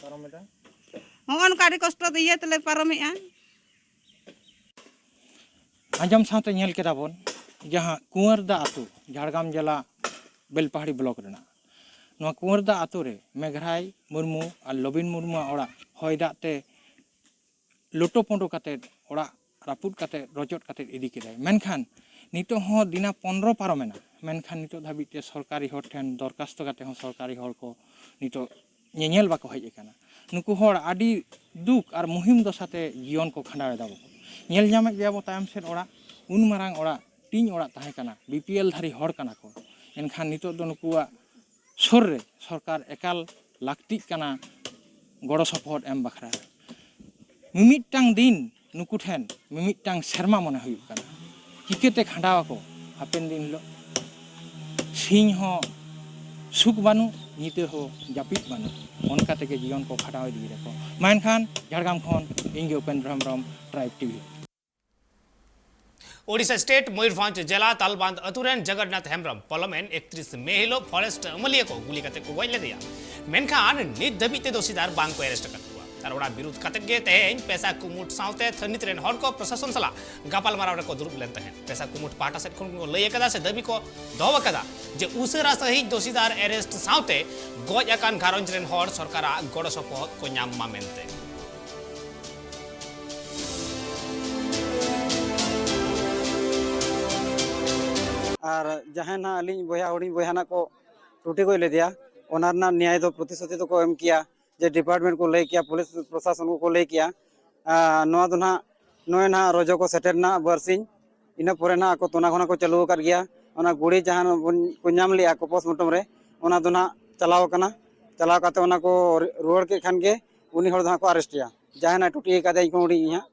ᱯᱟᱨᱚᱢ ᱮᱫᱟ? ᱦᱚᱸᱜᱼᱚ ᱱᱚᱝᱠᱟ ᱟᱹᱰᱤ ᱠᱚᱥᱴᱚ ᱛᱮ ᱤᱭᱟᱹ ᱛᱮᱞᱮ ᱯᱟᱨᱚᱢᱮᱜᱼᱟ᱾ ᱟᱸᱡᱚᱢ ᱥᱟᱶᱛᱮ ᱧᱮᱞ ᱠᱮᱫᱟ ᱵᱚᱱ, ᱡᱟᱦᱟᱸ ᱠᱩᱸᱣᱟᱨᱫᱟ ᱟᱹᱛᱩ, ᱡᱷᱟᱲᱜᱨᱟᱢ ᱡᱮᱞᱟ ᱵᱮᱞᱯᱟᱦᱟᱲᱤ ᱵᱞᱚᱠ ᱨᱮᱱᱟᱜ, ᱱᱚᱣᱟ ᱠᱩᱸᱣᱟᱨᱫᱟ ᱟᱹᱛᱩ ᱨᱮ ᱢᱮᱜᱷᱨᱟᱭ ᱢᱩᱨᱢᱩ ᱟᱨ ᱞᱚᱵᱤᱱ ᱢᱩᱨᱢᱩᱣᱟᱜ ᱚᱲᱟᱜ ᱦᱚᱭ ᱫᱟᱜ ᱛᱮ ᱞᱳᱴᱳ ᱯᱳᱸᱰᱳ ᱠᱟᱛᱮᱫ, ᱚᱲᱟᱜ ᱨᱟᱹᱯᱩᱫ ᱠᱟᱛᱮᱫ, ᱨᱚᱪᱚᱫ ᱠᱟᱛᱮᱫ ᱤᱫᱤ ᱠᱮᱫᱟᱭ᱾ ᱢᱮᱱᱠᱷᱟᱱ ᱱᱤᱛᱚᱜ ᱦᱚᱸ ᱫᱤᱱᱟ ᱯᱚᱱᱨᱚ ᱯᱟᱨᱚᱢᱮᱱᱟ, ᱢᱮᱱᱠᱷᱟᱱ ᱱᱤᱛᱚᱜ ᱫᱷᱟᱹᱵᱤᱡ ᱛᱮ ᱥᱚᱨᱠᱟᱨᱤ ᱦᱚᱲ ᱴᱷᱮᱱ ᱫᱚᱨᱠᱷᱟᱥᱛᱚ ᱠᱟᱛᱮ ᱦᱚᱸ ᱥᱚᱨᱠᱟᱨᱤ ᱦᱚᱲ ᱠᱚ ᱱᱤᱛᱚᱜ ᱧᱮᱧᱮᱞ ᱵᱟᱠᱚ ᱦᱮᱡ ᱟᱠᱟᱱᱟ᱾ ᱱᱩᱠᱩ ᱦᱚᱲ ᱟᱹᱰᱤ ᱫᱩᱠ ᱟᱨ ᱢᱩᱦᱤᱢ ᱫᱚᱥᱟᱛᱮ ᱡᱤᱭᱚᱱ ᱠᱚ ᱠᱷᱟᱸᱰᱟᱣ ᱮᱫᱟ᱾ ᱵᱟᱠᱚ ᱧᱮᱞ ᱧᱟᱢᱮᱫ ᱜᱮᱭᱟ ᱵᱚ, ᱛᱟᱭᱚᱢ ᱥᱮᱫ ᱚᱲᱟᱜ, ᱩᱱ ᱢᱟᱨᱟᱝ ᱚᱲᱟᱜ, ᱴᱤᱧ ᱚᱲᱟᱜ ᱛᱟᱦᱮᱸ ᱠᱟᱱᱟ, ᱵᱤ ᱯᱤ ᱮᱞ ᱫᱷᱟᱨᱤ ᱦᱚᱲ ᱠᱟᱱᱟ ᱠᱚ᱾ ᱮᱱᱠᱷᱟᱱ ᱱᱤᱛᱚᱜ ᱫᱚ ᱱᱩᱠᱩᱣᱟᱜ ᱥᱩᱨ ᱨᱮ ᱥᱚᱨᱠᱟᱨ ᱮᱠᱟᱞ ᱞᱟᱹᱠᱛᱤᱜ ᱠᱟᱱᱟ ᱜᱚᱲᱚ ᱥᱚᱯᱚᱦᱚᱫ ᱮᱢ ᱵᱟᱠᱷᱨᱟ᱾ ᱢᱤᱢᱤᱫᱴᱟᱝ ᱫᱤᱱ ᱱᱩᱠᱩ ᱴᱷᱮᱱ ᱢᱤᱢᱤᱫᱴᱟᱝ ᱥᱮᱨᱢᱟ ᱢᱚᱱᱮ ᱦᱩᱭᱩᱜ ᱠᱟᱱᱟ᱾ ᱪᱤᱠᱟᱹᱛᱮ ᱠᱷᱟᱸᱰᱟᱣ ᱟᱠᱚ ᱦᱟᱯᱮᱱ ᱫᱤᱱ ᱦᱤᱞᱳᱜ? ᱥᱤᱧ ᱦᱚᱸ ᱥᱩᱠ ᱵᱟᱹᱱᱩᱜ, ᱧᱤᱫᱟᱹ ᱦᱚᱸ ᱡᱟᱹᱯᱤᱫ ᱵᱟᱹᱱᱩᱜ, ᱚᱱᱠᱟ ᱛᱮᱜᱮ ᱡᱤᱭᱚᱱ ᱠᱚ ᱠᱷᱟᱸᱰᱟᱣ ᱤᱫᱤᱭᱮᱫᱟ ᱠᱚ᱾ ᱢᱟ ᱮᱱᱠᱷᱟᱱ ᱡᱷᱟᱲᱜᱨᱟᱢ ᱠᱷᱚᱱ ᱤᱧ ᱜᱮ ᱩᱯᱮᱱᱫᱨᱚ ᱦᱮᱢᱵᱨᱚᱢ, ᱴᱨᱟᱭᱤᱵᱽ ᱴᱤ ᱵᱷᱤ᱾ ᱳᱰᱤᱥᱟ ᱥᱴᱮᱴ ᱢᱚᱭᱩᱨᱵᱷᱚᱸᱡᱽ ᱡᱮᱞᱟ ᱛᱟᱞᱵᱟᱸᱫ ᱟᱹᱛᱩ ᱨᱮᱱ ᱡᱚᱜᱚᱱᱱᱟᱛᱷ ᱦᱮᱢᱵᱨᱚᱢ ᱯᱚᱞᱚᱢᱮᱱ ᱮᱠᱛᱨᱤᱥ ᱢᱮ ᱦᱤᱞᱳᱜ ᱯᱷᱚᱨᱮᱥᱴ ᱟᱹᱢᱟᱹᱞᱤᱭᱟᱹ ᱠᱚ ᱜᱩᱞᱤ ᱠᱟᱛᱮ ᱠᱚ ᱜᱚᱡ ᱞᱮᱫᱮᱭᱟ᱾ ᱢᱮᱱᱠᱷᱟᱱ ᱱᱤᱛ ᱫᱷᱟᱹᱵᱤᱡ ᱛᱮ ᱫᱚᱥᱤᱫᱟᱨ ᱵᱟᱝ ᱠᱚ ᱮᱨᱮᱥᱴ ᱟᱠᱟᱫ ᱠᱚᱣᱟ᱾ ᱟᱨ ᱚᱱᱟ ᱵᱤᱨᱩᱫᱷ ᱠᱟᱛᱮ ᱜᱮ ᱛᱮᱦᱮᱧ ᱯᱮᱥᱟ ᱠᱩᱢᱩᱴ ᱥᱟᱶᱛᱮ ᱛᱷᱟᱹᱱᱤᱛ ᱨᱮᱱ ᱦᱚᱲ ᱠᱚ ᱯᱨᱚᱥᱟᱥᱚᱱ ᱥᱟᱞᱟᱜ ᱜᱟᱯᱟᱞᱢᱟᱨᱟᱣ ᱨᱮᱠᱚ ᱫᱩᱲᱩᱵ ᱞᱮᱱ ᱛᱟᱦᱮᱸᱫ᱾ ᱯᱮᱥᱟ ᱠᱩᱢᱩᱴ ᱯᱟᱦᱴᱟ ᱥᱮᱫ ᱠᱷᱚᱱ ᱠᱚ ᱞᱟᱹᱭ ᱟᱠᱟᱫᱟ ᱥᱮ ᱫᱟᱹᱵᱤ ᱠᱚ ᱫᱚᱦᱚ ᱟᱠᱟᱫᱟ ᱡᱮ ᱩᱥᱟᱹᱨᱟ ᱥᱟᱹᱦᱤᱡ ᱫᱚᱥᱤᱫᱟᱨ ᱮᱨᱮᱥᱴ ᱥᱟᱶᱛᱮ ᱜᱚᱡ ᱟᱠᱟᱱ ᱜᱷᱟᱨᱚᱸᱡᱽ ᱨᱮᱱ ᱦᱚᱲ ᱥᱚᱨᱠᱟᱨᱟᱜ ᱜᱚᱲᱚ ᱥᱚᱯᱚᱦᱚᱫ ᱠᱚ ᱧᱟᱢ ᱢᱟ ᱢᱮᱱᱛᱮ᱾ ᱟᱨ ᱡᱟᱦᱟᱸᱭ ᱱᱟᱦᱟᱜ ᱟᱹᱞᱤᱧ ᱵᱚᱭᱦᱟ, ᱦᱩᱰᱤᱧ ᱵᱚᱭᱦᱟ ᱱᱟᱜ ᱠᱚ ᱴᱩᱴᱤ ᱜᱚᱡ ᱞᱮᱫᱮᱭᱟ, ᱚᱱᱟ ᱨᱮᱱᱟᱜ ᱱᱮᱭᱟᱭ ᱫᱚ ᱯᱨᱚᱛᱤᱥᱨᱩᱛᱤ ᱫᱚᱠᱚ ᱮᱢ ᱠᱮᱭᱟ, ᱡᱮ ᱰᱤᱯᱟᱨᱴᱢᱮᱱᱴ ᱠᱚ ᱞᱟᱹᱭ ᱠᱮᱭᱟ, ᱯᱩᱞᱤᱥ ᱯᱨᱚᱥᱟᱥᱚᱱ ᱠᱚᱠᱚ ᱞᱟᱹᱭ ᱠᱮᱭᱟ᱾ ᱟᱨ ᱱᱚᱣᱟ ᱫᱚ ᱱᱟᱦᱟᱜ ᱱᱚᱜᱼᱚᱭ ᱱᱟᱦᱟᱜ ᱨᱚᱡᱚ ᱠᱚ ᱥᱮᱴᱮᱨ ᱮᱱᱟ ᱵᱟᱨᱥᱤᱧ, ᱤᱱᱟᱹ ᱯᱚᱨᱮ ᱱᱟᱦᱟᱜ ᱟᱠᱚ ᱛᱚᱱᱟ ᱜᱷᱚᱱᱟ ᱠᱚ ᱪᱟᱹᱞᱩ ᱟᱠᱟᱫ ᱜᱮᱭᱟ᱾ ᱚᱱᱟ ᱜᱩᱲᱤ ᱡᱟᱦᱟᱸ ᱵᱚᱱ, ᱠᱚ ᱧᱟᱢ ᱞᱮᱜᱼᱟ ᱠᱚ ᱯᱳᱥᱴᱢᱚᱨᱴᱚᱢ ᱨᱮ, ᱚᱱᱟ ᱫᱚ ᱱᱟᱦᱟᱜ ᱪᱟᱞᱟᱣ ᱟᱠᱟᱱᱟ᱾ ᱪᱟᱞᱟᱣ ᱠᱟᱛᱮ ᱚᱱᱟ ᱠᱚ ᱨᱩᱣᱟᱹᱲ ᱠᱮᱫ ᱠᱷᱟᱱ ᱜᱮ ᱩᱱᱤ ᱦᱚᱲ ᱫᱚ ᱦᱟᱸᱜ ᱠᱚ ᱟᱨᱮᱥᱴᱮᱭᱟ᱾ ᱡᱟᱦᱟᱸᱭ ᱱᱟᱜ ᱴᱩᱴᱤ ᱟᱠᱟᱫᱮᱭᱟ ᱤᱧ ᱠᱷᱚᱱ ᱦᱩᱰᱤᱧ ᱤᱧ ᱦᱟᱸᱜ,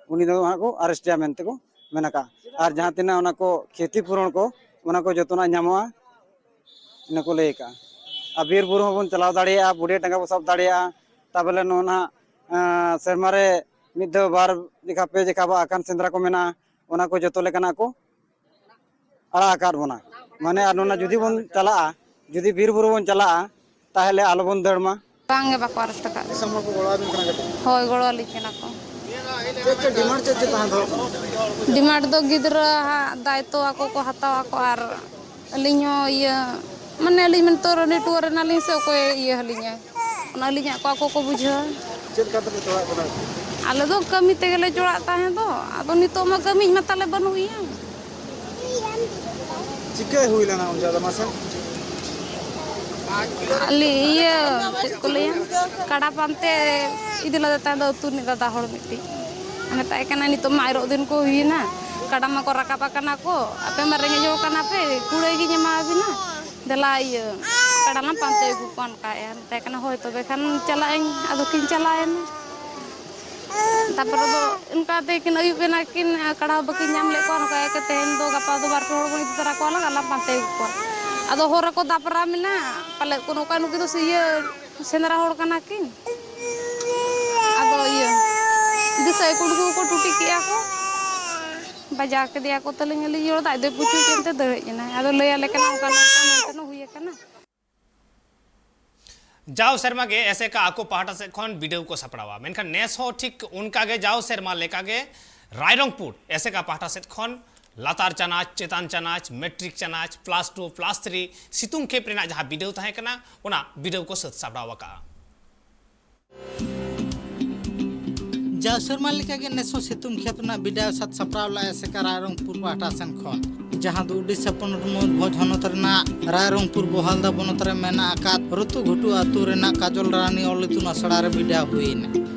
ᱩᱱᱤ ᱫᱚ ᱦᱟᱸᱜ ᱠᱚ ᱟᱨᱮᱥᱴᱮᱭᱟ ᱢᱮᱱᱛᱮ ᱠᱚ ᱢᱮᱱ ᱟᱠᱟᱫᱼᱟ᱾ ᱟᱨ ᱡᱟᱦᱟᱸ ᱛᱤᱱᱟᱹᱜ ᱚᱱᱟ ᱠᱚ ᱠᱷᱮᱛᱤ ᱯᱩᱨᱚᱱ ᱠᱚ, ᱚᱱᱟ ᱠᱚ ᱡᱚᱛᱚᱱᱟᱜ ᱧᱟᱢᱚᱜᱼᱟ, ᱤᱱᱟᱹ ᱠᱚ ᱞᱟᱹᱭ ᱟᱠᱟᱫᱼᱟ᱾ ᱟᱨ ᱵᱤᱨ ᱵᱩᱨᱩ ᱦᱚᱸᱵᱚᱱ ᱪᱟᱞᱟᱣ ᱫᱟᱲᱮᱭᱟᱜᱼᱟ, ᱵᱩᱰᱷᱤ ᱴᱟᱸᱜᱟ ᱵᱚᱱ ᱥᱟᱵ ᱫᱟᱲᱮᱭᱟᱜᱼᱟ᱾ ᱛᱟᱵᱚᱞᱮ ᱱᱚᱜᱼᱚ ᱱᱟᱦᱟᱜ, ᱟᱸ, ᱥᱮᱨᱢᱟ ᱨᱮ ᱢᱤᱫ ᱫᱷᱟᱣ ᱵᱟᱨ ᱡᱮᱠᱷᱟ ᱯᱮ ᱡᱮᱠᱷᱟ ᱵᱟ ᱟᱠᱷᱟᱱ ᱥᱮᱸᱫᱽᱨᱟ ᱠᱚ ᱢᱮᱱᱟᱜᱼᱟ, ᱚᱱᱟ ᱠᱚ ᱡᱚᱛᱚ ᱞᱮᱠᱟᱱᱟᱜ ᱠᱚ ᱟᱲᱟᱜ ᱟᱠᱟᱫ ᱵᱚᱱᱟ᱾ ᱢᱟᱱᱮ ᱟᱨ ᱱᱚᱣᱟ ᱡᱩᱫᱤ ᱵᱚᱱ ᱪᱟᱞᱟᱜᱼᱟ, ᱡᱩᱫᱤ ᱵᱤᱨ ᱵᱩᱨᱩ ᱵᱚᱱ ᱪᱟᱞᱟᱜᱼᱟ, ᱛᱟᱦᱚᱞᱮ ᱟᱞᱚᱵᱚᱱ ᱫᱟᱹᱲ ᱢᱟ᱾ ᱵᱟᱝ ᱜᱮ, ᱵᱟᱠᱚ ᱟᱨᱮᱥᱴ ᱟᱠᱟᱫ ᱞᱤᱧᱟ᱾ ᱫᱤᱥᱚᱢ ᱦᱚᱲ ᱠᱚ ᱜᱚᱲᱚ ᱟᱵᱤᱱ ᱠᱟᱱᱟ ᱠᱟᱹᱴᱤᱡ? ᱦᱳᱭ, ᱜᱚᱲᱚ ᱟᱹᱞᱤᱧ ᱠᱟᱱᱟ ᱠᱚ᱾ ᱪᱮᱫ ᱪᱮᱫ ᱰᱤᱢᱟᱱᱰ ᱪᱮᱫ ᱪᱮᱫ ᱛᱟᱦᱮᱸ ᱫᱚᱦᱚ ᱠᱟᱱᱟ? ᱰᱤᱢᱟᱱᱰ ᱫᱚ ᱜᱤᱫᱽᱨᱟᱹ ᱦᱟᱸᱜ ᱫᱟᱭᱤᱛᱛᱚ ᱟᱠᱚ ᱠᱚ ᱦᱟᱛᱟᱣ ᱟᱠᱚ, ᱟᱨ ᱟᱹᱞᱤᱧ ᱦᱚᱸ ᱤᱭᱟᱹ, ᱢᱟᱱᱮ ᱟᱹᱞᱤᱧ ᱢᱟ ᱱᱤᱛᱚᱜ ᱱᱮᱴᱣᱟᱨᱠ ᱨᱮᱱᱟᱜ ᱞᱤᱧ ᱥᱮ ᱚᱠᱚᱭ ᱤᱭᱟᱹ ᱟᱹᱞᱤᱧᱟᱭ, ᱚᱱᱟ ᱟᱹᱞᱤᱧᱟᱜ ᱠᱚ ᱟᱠᱚ ᱠᱚ ᱵᱩᱡᱷᱟᱹᱣᱟ᱾ ᱪᱮᱫ ᱞᱮᱠᱟ ᱛᱮᱯᱮ ᱪᱟᱞᱟᱜ ᱠᱟᱱᱟ? ᱟᱞᱮ ᱫᱚ ᱠᱟᱹᱢᱤ ᱛᱮᱜᱮ ᱞᱮ ᱪᱟᱞᱟᱜ ᱛᱟᱦᱮᱸ ᱫᱚ, ᱟᱫᱚ ᱱᱤᱛᱚᱜ ᱢᱟ ᱠᱟᱹᱢᱤ ᱢᱟ ᱛᱟᱞᱮ ᱵᱟᱹᱱᱩᱜ ᱜᱮᱭᱟ᱾ ᱪᱤᱠᱟᱹ ᱦᱩᱭ ᱞᱮᱱᱟ ᱩᱱ ᱡᱚᱦᱚᱜ ᱫᱚ ᱢᱟᱥᱮ? ᱟᱞᱮ ᱤᱭᱟᱹ, ᱪᱮᱫ ᱠᱚ ᱞᱟᱹᱭᱟ, ᱠᱟᱰᱟ ᱯᱟᱱᱛᱮ ᱤᱫᱤ ᱞᱮᱫᱮ ᱛᱟᱦᱮᱸ ᱫᱚ ᱟᱹᱛᱩ ᱨᱤᱱᱤᱡ ᱫᱟᱫᱟ ᱦᱚᱲ ᱢᱤᱫᱴᱤᱡ᱾ ᱢᱮᱛᱟᱭ ᱠᱟᱱᱟ, "ᱱᱤᱛᱚᱜ ᱢᱟ ᱮᱨᱚᱜ ᱫᱤᱱ ᱠᱚ ᱦᱩᱭᱮᱱᱟ, ᱠᱟᱰᱟ ᱢᱟᱠᱚ ᱨᱟᱠᱟᱵ ᱟᱠᱟᱱᱟ ᱠᱚ, ᱟᱯᱮ ᱢᱟ ᱨᱮᱸᱜᱮᱡ ᱦᱚᱲ ᱠᱟᱱᱟ ᱯᱮ, ᱠᱩᱲᱟᱹᱭ ᱜᱤᱧ ᱮᱢᱟᱣᱟᱵᱤᱱᱟ, ᱫᱮᱞᱟ ᱤᱭᱟᱹ, ᱠᱟᱰᱟ ᱞᱟᱝ ᱯᱟᱱᱛᱮ ᱟᱹᱜᱩ ᱠᱚᱣᱟ", ᱚᱱᱠᱟᱭᱮᱫᱼᱟ᱾ ᱢᱮᱛᱟᱭ ᱠᱟᱱᱟ, "ᱦᱳᱭ ᱛᱚᱵᱮ ᱠᱷᱟᱱ ᱪᱟᱞᱟᱜ ᱟᱹᱧ", ᱟᱫᱚ ᱠᱤᱱ ᱪᱟᱞᱟᱣᱮᱱᱟ᱾ ᱛᱟᱨᱯᱚᱨᱮ ᱫᱚ ᱚᱱᱠᱟ ᱛᱮᱠᱤᱱ ᱟᱹᱭᱩᱵ ᱮᱱᱟ ᱠᱤᱱ, ᱠᱟᱰᱟ ᱦᱚᱸ ᱵᱟᱹᱠᱤᱱ ᱧᱟᱢ ᱞᱮᱫ ᱠᱚᱣᱟ᱾ ᱚᱱᱠᱟ ᱤᱭᱟᱹᱛᱮ ᱛᱮᱦᱮᱧ ᱫᱚ, ᱜᱟᱯᱟ ᱫᱚ ᱵᱟᱨ ᱯᱮ ᱦᱚᱲ ᱵᱚᱱ ᱤᱫᱤ ᱛᱟᱨᱟ ᱠᱚᱣᱟ ᱞᱟᱝ ᱟᱨ ᱞᱟᱝ ᱯᱟᱱᱛᱮ ᱟᱹᱜᱩ ᱠᱚᱣᱟ᱾ ᱟᱫᱚ ᱦᱚᱨ ᱨᱮᱠᱚ ᱫᱟᱯᱨᱟᱢ ᱮᱱᱟ, ᱯᱟᱞᱮᱫ ᱠᱚ ᱱᱚᱝᱠᱟ ᱱᱩᱠᱤᱱ ᱫᱚ ᱥᱮ ᱤᱭᱟᱹ ᱥᱮᱸᱫᱽᱨᱟ ᱦᱚᱲ ᱠᱟᱱᱟ ᱠᱤᱱ᱾ ᱟᱫᱚ ᱤᱭᱟᱹ ᱫᱤᱥᱟᱹᱭ ᱠᱩᱲᱠᱩ ᱠᱚ ᱴᱩᱴᱤ ᱠᱮᱜᱼᱟ ᱠᱚ, ᱵᱟᱡᱟᱣ ᱠᱮᱫᱮᱭᱟ ᱠᱚ ᱛᱟᱹᱞᱤᱧ᱾ ᱟᱹᱞᱤᱧ ᱦᱚᱲ ᱫᱚ ᱟᱡ ᱫᱚᱭ ᱯᱩᱪᱩᱡ ᱮᱱᱛᱮ ᱫᱟᱹᱲ ᱦᱮᱡ ᱮᱱᱟᱭ᱾ ᱟᱫᱚ ᱞᱟᱹᱭ ᱟᱞᱮ ᱠᱟᱱᱟ, ᱚᱱᱠᱟ ᱱᱚᱝᱠᱟ ᱢᱮᱱᱛᱮ ᱦᱩᱭ ᱟᱠᱟᱱᱟ᱾ ᱡᱟᱣ ᱥᱮᱨᱢᱟ ᱜᱮ ᱮᱥᱮᱠᱟ ᱟᱠᱚ ᱯᱟᱦᱴᱟ ᱥᱮᱫ ᱠᱷᱚᱱ ᱵᱤᱰᱟᱹᱣ ᱠᱚ ᱥᱟᱯᱲᱟᱣᱟ, ᱢᱮᱱᱠᱷᱟᱱ ᱱᱮᱥ ᱦᱚᱸ ᱴᱷᱤᱠ ᱚᱱᱠᱟ ᱜᱮ ᱡᱟᱣ ᱥᱮᱨᱢᱟ ᱞᱮᱠᱟ ᱜᱮ ᱨᱟᱭᱨᱚᱝᱯᱩᱨ ᱮᱥᱮᱠᱟ ᱯᱟᱦᱴᱟ ᱥᱮᱫ ᱠᱷᱚᱱ ᱞᱟᱛᱟᱨ ᱪᱟᱱᱟᱪ, ᱪᱮᱛᱟᱱ ᱪᱟᱱᱟᱪ, ᱢᱮᱴᱨᱤᱠ ᱪᱟᱱᱟᱪ, ᱯᱞᱟᱥ ᱴᱩ, ᱯᱞᱟᱥ ᱛᱷᱨᱤ ᱥᱤᱛᱩᱝ ᱠᱷᱮᱯ ᱨᱮᱱᱟᱜ ᱡᱟᱦᱟᱸ ᱵᱤᱰᱟᱹᱣ ᱛᱟᱦᱮᱸ ᱠᱟᱱᱟ, ᱚᱱᱟ ᱵᱤᱰᱟᱹᱣ ᱠᱚ ᱥᱟᱹᱛ ᱥᱟᱯᱲᱟᱣ ᱟᱠᱟᱫᱼᱟ᱾ ᱡᱟᱣ ᱥᱮᱨᱢᱟ ᱞᱮᱠᱟᱜᱮ ᱱᱮᱥ ᱦᱚᱸ ᱥᱤᱛᱩᱝ ᱠᱷᱮᱯ ᱨᱮᱱᱟᱜ ᱵᱤᱰᱟᱣ ᱥᱟᱛ ᱥᱟᱯᱲᱟᱣ ᱞᱮᱫᱼᱟ ᱮᱥᱮᱠᱟ ᱨᱟᱭᱨᱚᱝᱯᱩᱨ ᱯᱟᱦᱴᱟ ᱥᱮᱱ ᱠᱷᱚᱱ, ᱡᱟᱦᱟᱸ ᱫᱚ ᱳᱰᱤᱥᱟ ᱯᱚᱱᱚᱛ ᱢᱚᱭᱩᱨᱵᱷᱚᱸᱡᱽ ᱦᱚᱱᱚᱛ ᱨᱮᱱᱟᱜ ᱨᱟᱭᱨᱚᱝᱯᱩᱨ ᱵᱚᱦᱟᱞᱫᱟ ᱵᱚᱱᱚᱛ ᱨᱮ ᱢᱮᱱᱟᱜ ᱟᱠᱟᱫ ᱨᱩᱛᱩ ᱜᱷᱩᱴᱩ ᱟᱹᱛᱩ ᱨᱮᱱᱟᱜ ᱠᱟᱡᱚᱞ ᱨᱟᱱᱤ ᱚᱞ ᱤᱛᱩᱱ ᱟᱥᱲᱟ ᱨᱮ ᱵᱤᱰᱟᱣ ᱦᱩᱭ ᱮᱱᱟ᱾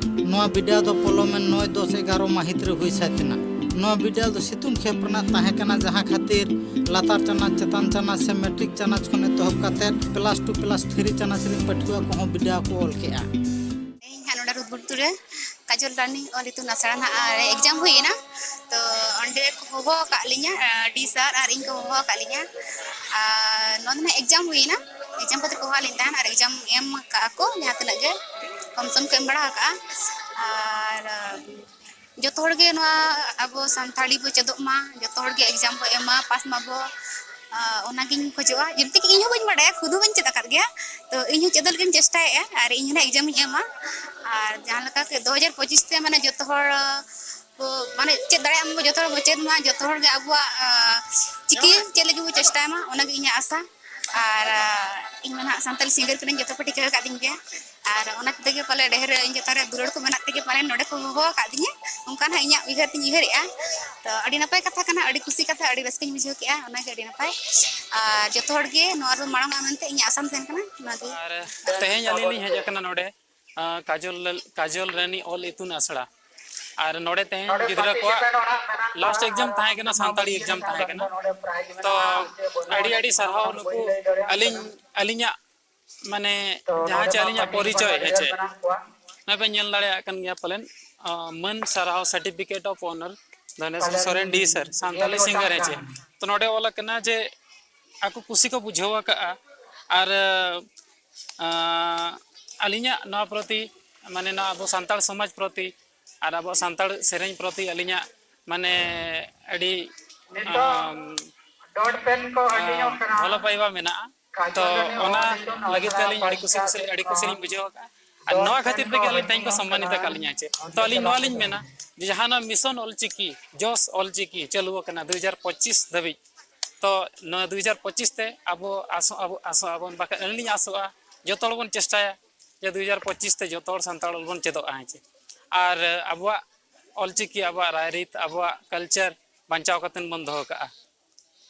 ᱱᱚᱣᱟ ᱵᱤᱰᱟᱣ ᱫᱚ ᱯᱚᱞᱚᱢᱮᱱ ᱱᱚᱭ ᱫᱚᱥ ᱮᱜᱟᱨᱚ ᱢᱟᱹᱦᱤᱛ ᱨᱮ ᱦᱩᱭ ᱥᱟᱹᱛ ᱮᱱᱟ᱾ ᱱᱚᱣᱟ ᱵᱤᱰᱟᱣ ᱫᱚ ᱥᱤᱛᱩᱝ ᱠᱷᱮᱯ ᱨᱮᱱᱟᱜ ᱛᱟᱦᱮᱸ ᱠᱟᱱᱟ, ᱡᱟᱦᱟᱸ ᱠᱷᱟᱹᱛᱤᱨ ᱞᱟᱛᱟᱨ ᱪᱟᱱᱟᱪ, ᱪᱮᱛᱟᱱ ᱪᱟᱱᱟᱪ ᱥᱮ ᱢᱮᱴᱨᱤᱠ ᱪᱟᱱᱟᱪ ᱠᱷᱚᱱ ᱮᱛᱚᱦᱚᱵ ᱠᱟᱛᱮ ᱯᱞᱟᱥ ᱴᱩ ᱯᱞᱟᱥ ᱛᱷᱨᱤ ᱪᱟᱱᱟᱪ ᱨᱮᱱ ᱯᱟᱹᱴᱷᱩᱣᱟᱹ ᱠᱚᱦᱚᱸ ᱵᱤᱰᱟᱣ ᱠᱚ ᱚᱞ ᱠᱮᱜᱼᱟ᱾ ᱤᱧ ᱦᱟᱸᱜ ᱱᱚᱰᱮ ᱨᱩᱫᱽᱵᱩᱨᱛᱩ ᱨᱮ ᱠᱟᱡᱚᱞ ᱨᱟᱱᱤ ᱚᱞ ᱤᱛᱩᱱ ᱟᱥᱲᱟ ᱱᱟᱦᱟᱜ ᱨᱮ ᱮᱠᱡᱟᱢ ᱦᱩᱭᱮᱱᱟ᱾ ᱛᱚ ᱚᱸᱰᱮ ᱠᱚ ᱦᱚᱦᱚ ᱟᱠᱟᱫ ᱞᱤᱧᱟ, ᱟᱨ ᱰᱤ ᱥᱟᱨ ᱟᱨ ᱤᱧ ᱠᱚ ᱦᱚᱦᱚ ᱟᱠᱟᱫ ᱞᱤᱧᱟ᱾ ᱟᱨ ᱱᱚᱣᱟ ᱫᱚ ᱱᱟᱦᱟᱜ ᱮᱠᱡᱟᱢ ᱦᱩᱭᱮᱱᱟ, ᱮᱠᱡᱟᱢ ᱠᱷᱟᱹᱛᱤᱨ ᱠᱚ ᱦᱚᱦᱚ ᱟᱫ ᱞᱤᱧ ᱛᱟᱦᱮᱱ, ᱟᱨ ᱮᱠᱡᱟᱢ ᱮᱢ ᱟᱠᱟᱫᱼᱟ ᱠᱚ ᱡᱟᱦᱟᱸ ᱛᱤᱱᱟᱹᱜ ᱜᱮ ᱠᱚᱢᱥᱚᱱ ᱠᱚ ᱮᱢ ᱵᱟᱲᱟ ᱟᱠᱟᱫᱼᱟ᱾ ᱟᱨ ᱡᱚᱛᱚ ᱦᱚᱲ ᱜᱮ ᱱᱚᱣᱟ ᱟᱵᱚ ᱥᱟᱱᱛᱟᱲᱤ ᱵᱚ ᱪᱮᱫᱚᱜ ᱢᱟ, ᱡᱚᱛᱚ ᱦᱚᱲ ᱜᱮ ᱮᱠᱡᱟᱢ ᱵᱚ ᱮᱢᱟ, ᱯᱟᱥ ᱢᱟᱵᱚ, ᱟᱸ, ᱚᱱᱟᱜᱤᱧ ᱠᱷᱚᱡᱚᱜᱼᱟ᱾ ᱡᱮᱢᱛᱤ ᱠᱤ ᱤᱧ ᱦᱚᱸ ᱵᱟᱹᱧ ᱵᱟᱰᱟᱭᱟ, ᱠᱷᱩᱫ ᱦᱚᱸ ᱵᱟᱹᱧ ᱪᱮᱫ ᱟᱠᱟᱫ ᱜᱮᱭᱟ, ᱛᱚ ᱤᱧ ᱦᱚᱸ ᱪᱮᱫᱚᱜ ᱞᱟᱹᱜᱤᱫ ᱤᱧ ᱪᱮᱥᱴᱟᱭᱮᱫᱼᱟ ᱟᱨ ᱤᱧ ᱦᱚᱸ ᱮᱠᱡᱟᱢ ᱤᱧ ᱮᱢᱟ᱾ ᱟᱨ ᱡᱟᱦᱟᱸ ᱞᱮᱠᱟ ᱠᱤ ᱫᱩ ᱦᱟᱡᱟᱨ ᱯᱚᱸᱪᱤᱥ ᱛᱮ ᱢᱟᱱᱮ ᱡᱚᱛᱚ ᱦᱚᱲ ᱵᱚ, ᱢᱟᱱᱮ ᱪᱮᱫ ᱫᱟᱲᱮᱭᱟᱜ ᱢᱟᱵᱚ, ᱡᱚᱛᱚ ᱦᱚᱲ ᱵᱚ ᱪᱮᱫ ᱢᱟ, ᱡᱚᱛᱚ ᱦᱚᱲ ᱜᱮ ᱟᱵᱚᱣᱟᱜ, ᱟᱸ, ᱪᱤᱠᱤ ᱪᱮᱫ ᱞᱟᱹᱜᱤᱫ ᱵᱚ ᱪᱮᱥᱴᱟᱭ ᱢᱟ, ᱚᱱᱟᱜᱮ ᱤᱧᱟᱹᱜ ᱟᱥᱟ᱾ ᱟᱨ, ᱟᱸ, ᱤᱧ ᱢᱟ ᱱᱟᱦᱟᱜ ᱥᱟᱱᱛᱟᱲᱤ ᱥᱤᱝᱜᱟᱨ ᱠᱟᱹᱱᱟᱹᱧ, ᱡᱚᱛᱚ ᱠᱚ ᱴᱷᱤᱠᱟᱹ ᱟᱠᱟᱫ ᱛᱤᱧ ᱜᱮᱭᱟ᱾ ᱟᱨ ᱚᱱᱟ ᱛᱮᱜᱮ ᱯᱟᱞᱮ ᱰᱷᱮᱨ ᱤᱧ ᱪᱮᱛᱟᱱ ᱨᱮ ᱫᱩᱞᱟᱹᱲ ᱠᱚ ᱢᱮᱱᱟᱜ ᱛᱮᱜᱮ ᱯᱟᱞᱮ ᱱᱚᱰᱮ ᱠᱚ ᱦᱚᱦᱚ ᱟᱠᱟᱫ ᱫᱤᱧᱟ, ᱚᱱᱠᱟ ᱱᱟᱦᱟᱜ ᱤᱧᱟᱹᱜ ᱩᱭᱦᱟᱹᱨ ᱛᱤᱧ ᱩᱭᱦᱟᱹᱨᱮᱜᱼᱟ᱾ ᱛᱚ, ᱟᱹᱰᱤ ᱱᱟᱯᱟᱭ ᱠᱟᱛᱷᱟ ᱠᱟᱱᱟ, ᱟᱹᱰᱤ ᱠᱩᱥᱤ ᱠᱟᱛᱷᱟ, ᱟᱹᱰᱤ ᱨᱟᱹᱥᱠᱟᱹᱧ ᱵᱩᱡᱷᱟᱹᱣ ᱠᱮᱜᱼᱟ, ᱚᱱᱟᱜᱮ ᱟᱹᱰᱤ ᱱᱟᱯᱟᱭ᱾ ᱟᱨ ᱡᱚᱛᱚ ᱦᱚᱲ ᱜᱮ ᱱᱚᱣᱟ ᱨᱮᱵᱚᱱ ᱢᱟᱲᱟᱝᱚᱜᱼᱟ ᱢᱮᱱᱛᱮ ᱤᱧᱟᱹᱜ ᱟᱥᱟᱢ ᱛᱟᱦᱮᱱ ᱠᱟᱱᱟ, ᱚᱱᱟᱜᱮ᱾ ᱟᱨ ᱛᱮᱦᱮᱧ ᱟᱹᱞᱤᱧ ᱞᱤᱧ ᱦᱮᱡ ᱟᱠᱟᱱᱟ ᱱᱚᱰᱮ, ᱟᱸ, ᱠᱟᱡᱚᱞ, ᱠᱟᱡᱚᱞ ᱨᱟᱱᱤ ᱚᱞ ᱤᱛᱩᱱ ᱟᱥᱲᱟ᱾ ᱟᱨ ᱱᱚᱰᱮ ᱛᱮᱦᱮᱧ ᱜᱤᱫᱽᱨᱟᱹ ᱠᱚᱣᱟᱜ last exam ᱛᱟᱦᱮᱸ ᱠᱟᱱᱟ, ᱥᱟᱱᱛᱟᱲᱤ exam ᱛᱟᱦᱮᱸ ᱠᱟᱱᱟ᱾ ᱛᱚ ᱟᱹᱰᱤ ᱟᱹᱰᱤ ᱥᱟᱨᱦᱟᱣ ᱱᱩᱠᱩ ᱟᱹᱞᱤᱧ, ᱟᱹᱞᱤᱧᱟᱜ ᱢᱟᱱᱮ ᱡᱟᱦᱟᱸ ᱪᱮ ᱟᱹᱞᱤᱧᱟᱜ ᱯᱚᱨᱤᱪᱚᱭ, ᱦᱮᱸ ᱪᱮ? ᱱᱚᱜᱼᱚᱭ ᱯᱮ ᱧᱮᱞ ᱫᱟᱲᱮᱭᱟᱜ ᱠᱟᱱ ᱜᱮᱭᱟ ᱯᱟᱞᱮᱱ, ᱟᱸ, ᱢᱟᱹᱱ ᱥᱟᱨᱦᱟᱣ certificate of honour Dhoneswar Soren D sir, Santali singer, ᱦᱮᱸ ᱪᱮ? ᱛᱚ ᱱᱚᱰᱮ ᱚᱞ ᱟᱠᱟᱱᱟ ᱡᱮ ᱟᱠᱚ ᱠᱩᱥᱤ ᱠᱚ ᱵᱩᱡᱷᱟᱹᱣ ᱟᱠᱟᱫᱼᱟ᱾ ᱟᱨ, ᱟᱸ, ᱟᱹᱞᱤᱧᱟᱜ ᱱᱚᱣᱟ ᱯᱨᱚᱛᱤ, ᱢᱟᱱᱮ ᱱᱚᱣᱟ ᱟᱵᱚ ᱥᱟᱱᱛᱟᱲ ᱥᱚᱢᱟᱡᱽ ᱯᱨᱚᱛᱤ ᱟᱨ ᱟᱵᱚᱣᱟᱜ ᱥᱟᱱᱛᱟᱲ ᱥᱮᱨᱮᱧ ᱯᱨᱚᱛᱤ ᱟᱹᱞᱤᱧᱟᱜ ᱢᱟᱱᱮ ᱟᱹᱰᱤ, ᱱᱤᱛᱚᱜ ᱟᱢ, ᱰᱚᱴ ᱯᱮᱱ ᱠᱚ ᱦᱟᱹᱴᱤᱧᱚᱜ ᱟᱢ, ᱠᱟᱱᱟ᱾ ᱵᱷᱟᱞᱚ ᱯᱟᱭᱵᱟ ᱢᱮᱱᱟᱜᱼᱟ᱾ ᱛᱚ ᱠᱟᱡᱚᱞ ᱨᱟᱱᱤ ᱚᱱᱟ ᱚᱞ ᱤᱛᱩᱱ ᱞᱟᱹᱜᱤᱫ ᱛᱮ ᱟᱥᱲᱟ ᱟᱹᱞᱤᱧ ᱟᱹᱰᱤ ᱠᱩᱥᱤ ᱯᱟᱥᱴᱟ ᱠᱩᱥᱤ, ᱥᱮᱫ ᱟᱹᱰᱤ ᱠᱷᱚᱱ ᱠᱩᱥᱤ ᱞᱤᱧ ᱵᱩᱡᱷᱟᱹᱣ ᱟᱠᱟᱫᱼᱟ᱾ ᱟᱨ ᱰᱚᱴ ᱱᱚᱣᱟ ᱯᱮᱱ ᱠᱷᱟᱹᱛᱤᱨ ᱠᱚ ᱛᱮᱜᱮ ᱟᱹᱞᱤᱧ ᱛᱮᱦᱮᱧ ᱠᱚ ᱦᱟᱹᱴᱤᱧᱚᱜ ᱥᱚᱢᱢᱟᱱᱤᱛ ᱠᱟᱱᱟ᱾ ᱟᱠᱟᱫ ᱞᱤᱧᱟ ᱪᱮ᱾ ᱛᱚ ᱟᱹᱞᱤᱧ ᱱᱚᱣᱟ ᱞᱤᱧ ᱢᱮᱱᱟ ᱡᱮ ᱡᱟᱦᱟᱸ ᱱᱚᱣᱟ mission ᱚᱞᱪᱤᱠᱤ, ᱡᱚᱥ ᱚᱞᱪᱤᱠᱤ ᱪᱟᱹᱞᱩ ᱟᱠᱟᱱᱟ ᱫᱩ ᱦᱟᱡᱟᱨ ᱯᱚᱸᱪᱤᱥ ᱫᱷᱟᱹᱵᱤᱡ᱾ ᱛᱚ ᱱᱚᱣᱟ ᱫᱩ ᱦᱟᱡᱟᱨ ᱯᱚᱸᱪᱤᱥ ᱛᱮ ᱟᱵᱚ ᱟᱥᱚᱜ ᱟᱵᱚ, ᱟᱥᱚᱜ ᱟᱵᱚᱱ, ᱵᱟᱠᱷᱟᱱ ᱟᱹᱞᱤᱧ ᱞᱤᱧ ᱟᱥᱚᱜᱼᱟ ᱡᱮ ᱫᱩ ᱦᱟᱡᱟᱨ ᱯᱚᱸᱪᱤᱥ ᱛᱮ ᱡᱚᱛᱚ ᱦᱚᱲ ᱥᱟᱱᱛᱟᱲ ᱚᱞ ᱵᱚᱱ ᱪᱮᱫᱚᱜᱼᱟ, ᱦᱮᱸ ᱪᱮ? ᱟᱨ ᱟᱵᱚᱣᱟᱜ ᱚᱞᱪᱤᱠᱤ, ᱟᱵᱚᱣᱟᱜ ᱨᱟᱭᱨᱤᱛ, ᱟᱵᱚᱣᱟᱜ culture ᱵᱟᱧᱪᱟᱣ ᱠᱟᱛᱮ ᱵᱚᱱ ᱫᱚᱦᱚ ᱠᱟᱜᱼᱟ᱾